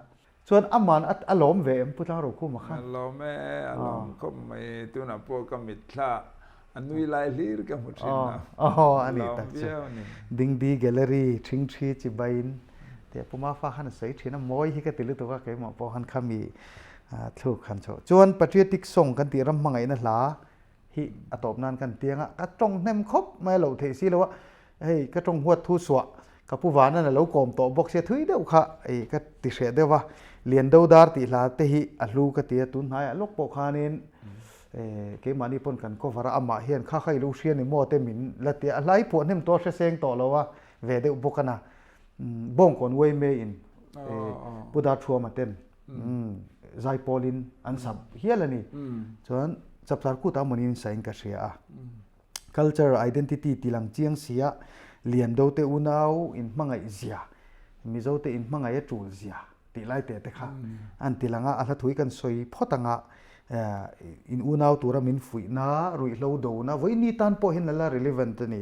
Chuan aman a lawm ve em Pu Tlangrokhuma khan? A lawm e, a lawm khawp mai. Tunah pawh ka mitthla a nui lai hlir ka hmu thin a. Aw, a ni tak chu. Dingdi Gallery Thingthi Chibaiin Tia Pu Mafa khan a sawi thin a, mawi hi ka ti lutuk a, keimah pawh khan khami thluk han chhoh. Chuan patriotic song kan tih ram hmangaihna hla hi a tawp nan kan tiang a, ka tawng hnem khawp mai a lo theih si lo a, hei ka tawng huat thu suah ka Pu Vanan a lo kawm tawh bawk sia thui deuh kha ei ka ti hreh deuh a, Lian Dodar tih hla te hi a hlu ka ti a, tun hnaiah lawk pawh khanin keimahni pawn kan cover a, amah hian kha kha i lo hria ni maw te min la ti a, a hla hi phuah hnem tawh a hre seng tawh lo a, ve deuh bawk a na. Bawngkawn Uaime in Pu Darthuama ten zaipawl in an sap hial a ni. Chuan Chapchar Kut ah mawni in sain ka hria a. Culture identity ti lang chiang sia Liando te unau in hmangaih zia, Mizo te in hmangaih a tul zia. tih lai te te kha an ti lang a, a hla thui kan sawi phawt ang a, in unau tura min fuihna, ruihhlo dona, vawiin tan pawh hian la relevant a ni.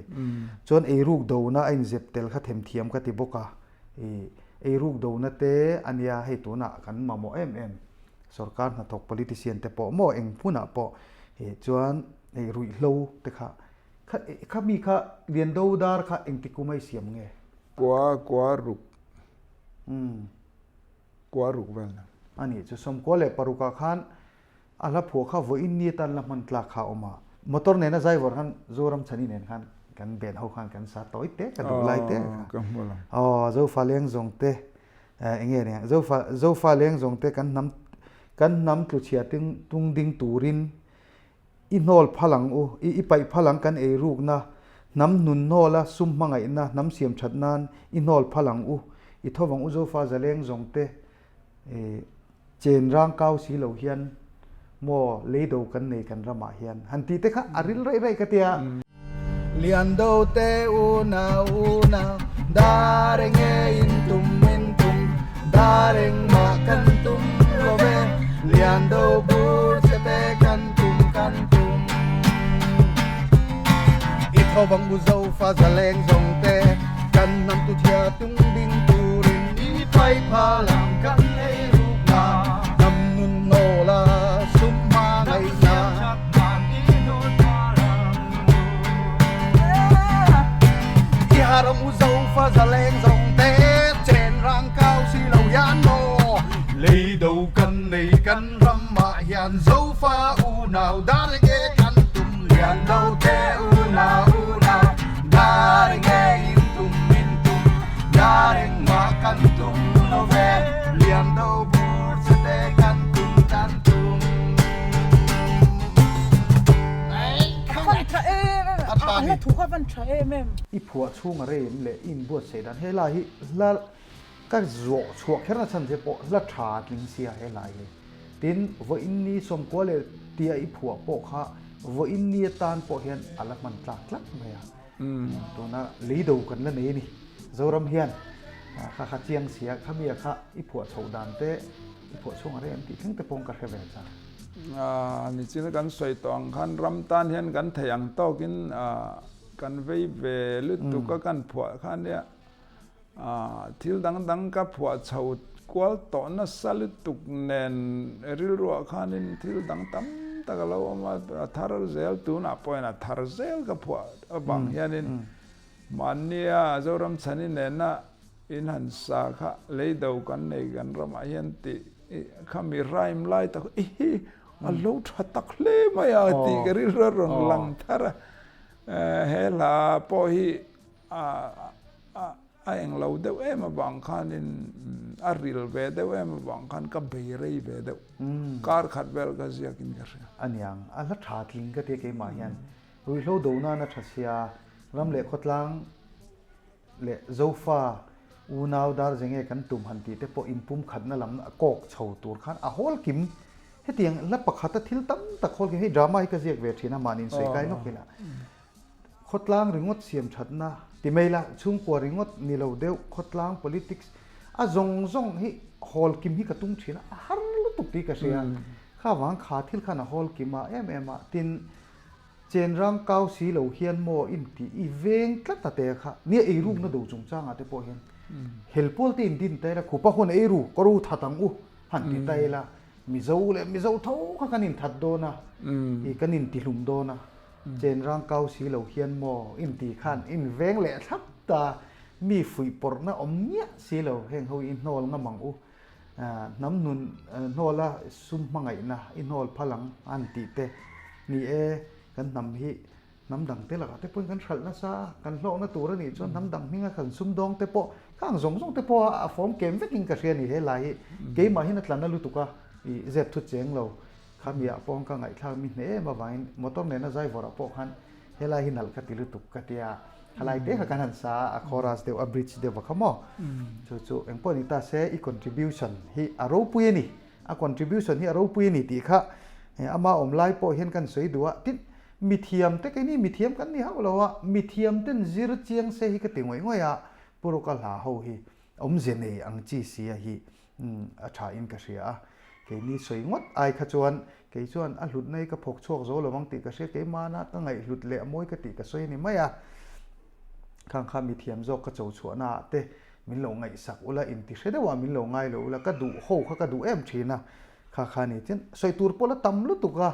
Chuan eiruk dona a inzep tel kha themthiam ka ti bawk a, ih eiruk dona te a nia hei tunah kan mamawh em em, sorkar hnathawk politician te pawh maw eng hmunah pawh ih chuan hei ruihhlo te kha kha kha mi kha Liando dar kha engti kum a i siam nge? Kua kua ruk. Umm. Kua ruk vel na. A nih chu 16 ah khan a hla phuah kha vawiin ni atan la hman tlak kha a awm a. Motor nena zaivar khan Zoram Chhani nen khan kan ben ho khan kan sa tawi te ka duh lai te kha. Ka hmu lo. Aw Zofa leng zawng te eng nge nia Zofa Zofa leng zawng te kan hnam kan hnam tluchhia ting tung ding turin I hnawl phal ang u, i i paih phal ang kan ei rukna, hnam hnun hnawla sum hmangaihna, hnam siam that nan i hnawl phal ang u, i tho vang u Zofa zaleng zawng te i chen rang kau si lo hian maw leido kan nei kan ramah hian han tih te kha a ril raih raih ka tia. Lian do te unau unau dar eng nge in tum in tum dar eng mah kan tum lo ve Lian do bur che te kan tum kan tum I tho vang u zo fa za leng zawng te kan hnam tu thia tung ding turin i pai pha lang kan ei ruk na hnam nun nawl a sum hma ngaih na. I har ang u zo fa za leng zawng te chen rang kau si lo hian maw lei do kan nei kan ram mah hian zo fa unau dar nge kan tum lian do te unau unau dar nge in tum in tum dar engmah kan tum lo ve lian do bur che te kan tum kan tum. I phuah chhung a rei em leh i inbuatsaih dan he lai hi hla ka zawh chhuah kher na chhan che pawh hla tha tling sia he lai hi. Tin, vawiin ni 90 leh tia i phuah pawh kha vawiin ni atan pawh hian a la hman tlak tlat mai a. Tuna leido kan la nei a ni. Zoram hian kha kha chiang sia khamia kha i phuah chhoh dan te i phuah chhung a rei em tih thleng te pawh ka hre ve chak. Nichin kan sawi tawh ang khan ram tan hian kan thei ang tawkin kan vei ve lutuk a kan phuah kha nia thil dang dang ka phuah chho kual tawh nasa lutuk nen rilruah khanin thil dang tam tak a lo awm a, a thar zel tunah pawhin a thar zel ka phuah avang hianin mahnia Zoram chhani nena in han sa kha leido kan nei kan ramah hian tih Kha mi rhyme lai tak i hi a lo tha tak hle mai a tih ka rilru a rawn lang thar a. He hla pawh hi a eng lo deuh em avang khanin a ril ve deuh em avang khan ka bei rei ve deuh. Kar khat vel ka ziakin ka hria. A niang, a hla tha tling ka tia keimah hian ruihhlo do nana tha sia ram leh khawtlang leh Zofa unau dar ze nge kan tum han tih te pawh inpumkhatna lam a kawk chho tur khan a hawl kim. Hetiang hla pakhata thil tam tak hawl kim, hei drama hi ka ziak ve thin a, mahni insawi kai lawk ila. Khawtlang ringawt siam thatna ti mai la, chhungkua ringawt ni lo deuh, khawtlang politics a zawng zawng hi hawl kim hi ka tum thin a, a har lutuk tih ka hria. Kha vang kha thil khan a hawl kim a em em a, tin Chen rang kau si lo hian maw in tih i veng tlat a te kha nia ei rukna do chungchangah te pawh hian hel pawl te in din ta ila khupa hun ei ru ka ru that ang u han ti ta ila Mizo leh Mizo tho kha kan in that dawn a i kan in ti hlum dawn a chen rang kau si lo hian maw in tih khan in veng leh thlap ta mi fuih pawrhna awm ngiah si lo heng ho i hnawl ngam ang u Hnam nun hnawla sum hmangaihna i hnawl phal ang an tih te ni e, kan hnam hi hnam dang te lakah te pawhin kan hralh nasa a, kan hlawkna tur a nih chuan hnam dang hminga kan sum dawng te pawh khang zawng zawng te pawh a fawm kem vekin ka hria a ni he lai hi keimah hian a tla na lutuk a i zep thut cheng lo khamiah pawh ka ngaihthlak mi hne em avangin motor nena zai vawrah pawh khan Helai hi nalh ka ti lutuk ka tia, khalai te kha kan han sa a, a chorus deuh a bridge deuh a kha maw? Chu chu engpawh ni ta se i contribution hi a ropui a ni, a contribution hi a ropui a ni tih kha ama awm lai pawh hian kan sawi duh a, tin mithiam te keini mithiam kan ni hauh lo a, mithiam ten zir chiang se hi ka ti ngawih ngawih a, Pu Ruka hla ho hi awmze nei ang chi sia hi. A tha in ka hria a, keini sawi ngawt ai kha chuan kei chuan a hlutna hi ka phawk chhuak zo lo ang tih ka hria, keimahna ka ngaihhlut leh a mawi ka tih ka sawi a ni mai a. Khang kha mithiam zawk ka cho chhuahna ah te min lo ngaihsak ula, inti hre deuh ah min lo ngai lo ula, ka duh ho kha ka duh em thin a, kha kha ni chuan sawi tur pawh la tam lutuk a,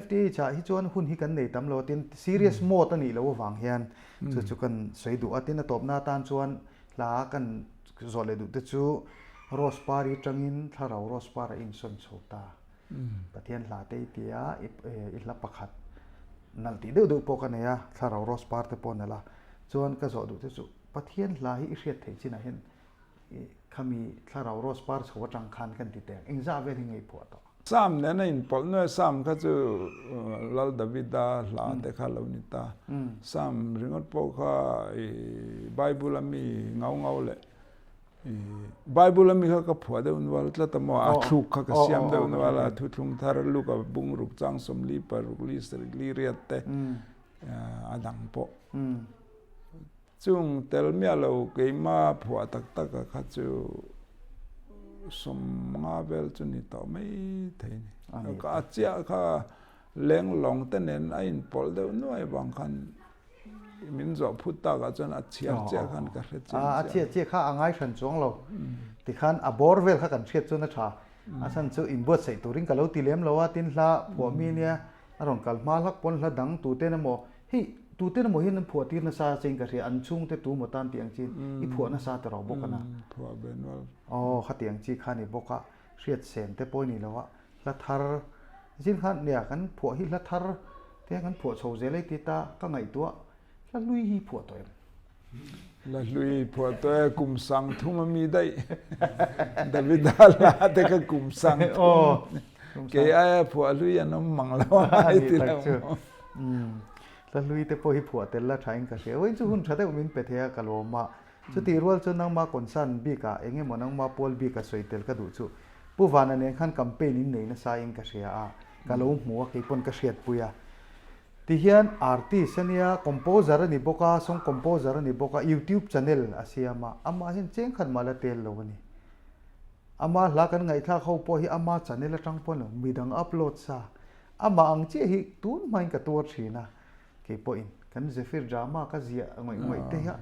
FTH ah hi chuan hun hi kan nei tam lo a tin serious mode a nih loh avang hian chu chu kan sawi duh a, tin a tawpna atan chuan hla kan zawh leh duh te chu Rose Par i tangin thlarau Rose Par a insawn chho ta. Pathian hla te i ti a, i hla pakhat nalh tih deuh deuh pawh ka nei a, thlarau Rose Par te pawh nalh a. Chuan ka zawh duh te chu Pathian hla hi i hriat theih chinah hian khami thlarau Rose Par chho atang khan kan ti teh ang, engzah vel hi ngaihphuah tawh? Sam nen a inpawlh nuai, Sam kha chu Lal Davida hla te kha lo ni ta. Sam ringawt pawh kha i Bible a mi ngau ngau leh i Bible a mi kha ka phuah deuh nual tlat a maw, a thluk kha ka siam deuh nual a, thuthlung thar Luka bungruk chang 40 paruk li sarih li riat te a dang pawh. Chung tel miah lo keima phuah tak tak a kha chu 50 vel chu ni tawh mai thei ni. A chiah kha leng lawng te nen a inpawlh deuh nuai vang khan min zawh phut tak ah chuan a chhiar chiah khan ka hre chiang chiah. A chiah chiah kha a ngai hran chuang lo. Tikhan a bawr vel kha kan hriat chuan a tha. A chhan chu inbuatsaih turin ka lo ti lem lo a, tin hla phuah mi nia a rawn kal hma hlak pawn hla dang tuten emaw Hei, tute emaw hian an phuah tir nasa che in ka hria, an chhungte tu maw tan tih ang chi i phuah nasa ta rawh bawk a na. Phuah ve nual. Aw, khati ang chi kha ni bawk a, hriat sen te pawh i ni lo a, hla thar zin khan nia kan phuah hi hla thar te kan phuah chho zel ei ti ta ka ngaihtuah, hla hlui hi phuah tawh em? Hla hlui phuah tawh e, kum 3000 a mi daih. Davida hla te kha kum 3000. Kei aia phuah hlui an awm mang lo a ngai ti lo maw. Hla hlui te pawh hi phuah tel la tha in ka hria. Vawiin chu hun tha deuh min pe thei a ka lawm a. Chutih rual chu nangma concern bik ah eng emaw nangma pual bik a sawi tel ka duh chu Pu Vana nen khan campaign in nei nasa in ka hria a, ka lo hmu a kei pawn ka hriatpui a. Tihian artist a nia, composer a ni bawk a, song composer a ni bawk a, youtube channel a siam a, amah hian cheng khat mah la tel lo a ni. Ama hla kan ngaihthlak ho pawh hi ama channel atang pawn lo, midang upload sa. Amah ang chiah hi tun hmain ka tuar thin a, kei pawhin kan Zephyr drama ka ziah ngawih ngawih te hi a,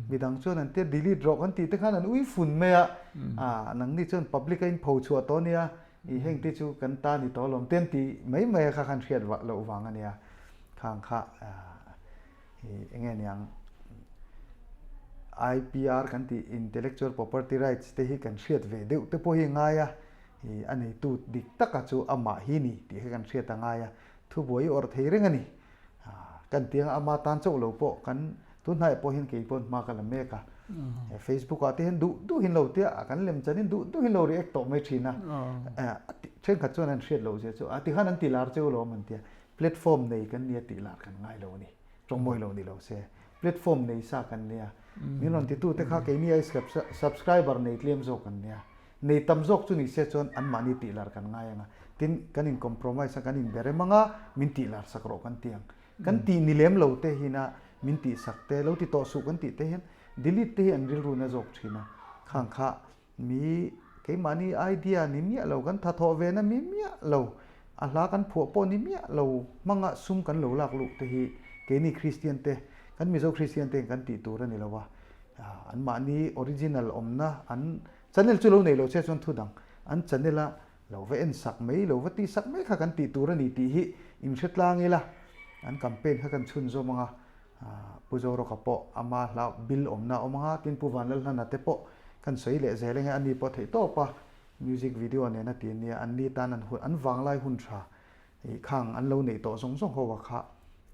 midang chuan an tia delete rawh kan tih te khan an ui fun mai a, ah nangni chuan public a in pho chhuah tawh ania, i heng te chu kan ta ni tawh alawm te an ti mai mai a kha khan hriat vah loh vang ania, khang kha i eng nge niang IPR kan tih Intellectual Property Rights te hi kan hriat ve deuh te pawh hi a ngai a, i a neitu dik taka chu amah hi ni tih kha kan hriat a ngai a, thubuai i awrh thei reng a ni. Kan ti anga ama tan chauh lo pawh kan tunhnaiah pawh hian kei pawn hma ka la mek a, Facebook ah te hian duh duhin lo tia kan lem chanin duh duhin lo react tawh mai thin a, thenkhat chuan an hriat loh zia chu a tikhan an ti lar cheu lo an ti a, platform nei kan nia tih lar kan ngai lo a ni, tawngmawi lo ni lo se, platform nei sa kan nia, min rawn titu te kha keini ai subscriber nei tlem zawk kan nia, nei tam zawk chu ni se chuan anmahni tih lar kan ngai ang a, tin kan in compromise a kan in berem ang a, min tih lar sak rawh kan ti ang, kan tih ni lem lo te hina min tih sak te, lo ti tawh suh kan tih te hian delete te hi an rilru na zawk thin a, khang kha Mi keimahni idea ni miah lo, kan thathawh ve na mi miah lo, a hla kan phuah pawh ni miah lo hmanga sum kan lo lak luh te hi keini Kristian te, kan Mizo Kristian te kan tih tur a ni lo a. Anmahni original awmna an channel chu lo nei lo che chuan thu dang, an channel a lo va en sak mai, lo va tih sak mai kha kan tih tur a ni tih hi inhre tlang ila, an campaign kha kan chhunzawm ang a. Pu Zorawka pawh ama hla bill awmna a awm ang a, tin Pu Vanlalhlana te pawh kan sawi leh zel enge ani pawh theih tawp a, music video nena ti ania, an ni tan an hun an vanglai hun tha ih khang an lo neih tawh zawng zawng ho a kha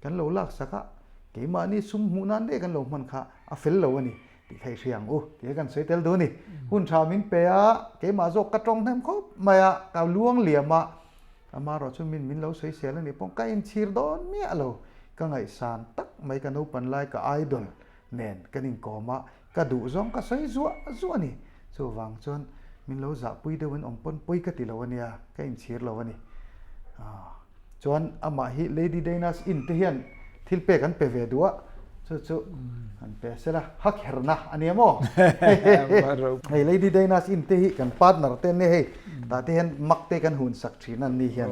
kan lo lak sak a, keimahni sum hmuh nan daih kan lo hman kha a fel lo a ni tih kha i hria ang u tih kha kan sawi tel duh a ni. Hun tha min pe a, keimah zawk ka tawng hnem khawp mai a, ka luang liam a, Amaherawh chu min min lo sawisel a nih pawh ka inchhir dawn miah lo, ka ngaihsan tak mai ka naupan lai ka idol nen kan inkawm a, ka duh zawng ka sawi zuah zuah a ni. Chuvang chuan min lo zahpui deuhin awm pawn pawi ka ti lo a nia, ka inchhir lo a ni. Chuan amah hi Lady Dana's Inn te hian thil pek an pe ve duh a. Chu chu han pe sela ha kherna a nia maw? Hei Lady Diana's Inn te hi kan partner te an nia hei tah te hian mak te kan hun sak thin an ni hian.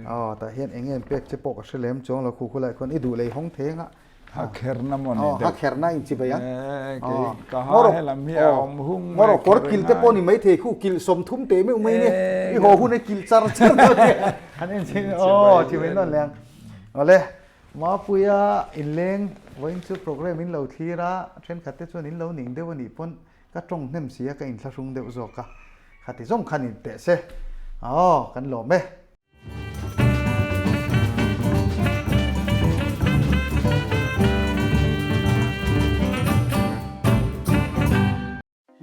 Aw tah hian eng nge pek che pawh ka hre lem chuang lo khu khulai khuan i duh lei hawng thei anga. Ha kherna maw ni deuh. Ha kherna in chi bai ang. Ka ha helam hi a awm hung mai. Ngawrawh kawr kilh te pawh ni mai thei khu kilh 30 teh meuh mai nia. I haw hun a kilh char char dawn nia. Han en chin aw chi mai nawn leh ang. Awle Mapuia inleng vawiin chu program in lo thlir a, thenkhat te chuan in lo ning deuh a nih pawn ka tawng hnem si a, ka inthlahrung deuh zawk a, khati zawng khan in teh se aw kan lawm e.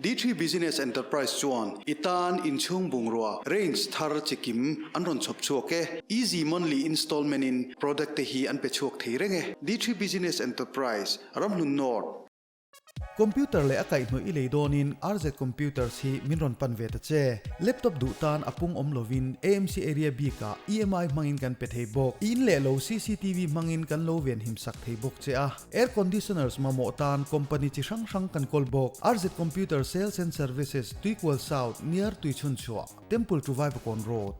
D3 Business Enterprise chuan i tan inchhung bungrua range thar chi kim an rawn chhawp chhuak e. Easy monthly installment in product te hi an pe chhuak thei reng e. D3 Business Enterprise, Ramhlun North. Computer leh a kaihhnawih i lei dawnin RZ Computers hi min rawn pan ve ta che. Laptop duh tan a pung awm lovin AMC area bikah EMI hmangin kan pe thei bawk. I in leh lo CCTV hmangin kan lo venhim sak thei bawk che a. Air conditioners mamawh tan company chi hrang hrang kan kawl bawk. RZ Computer Sales and Services, Tuikual South, near Tuichhunchhuah, Temple to Vaivakawn Road.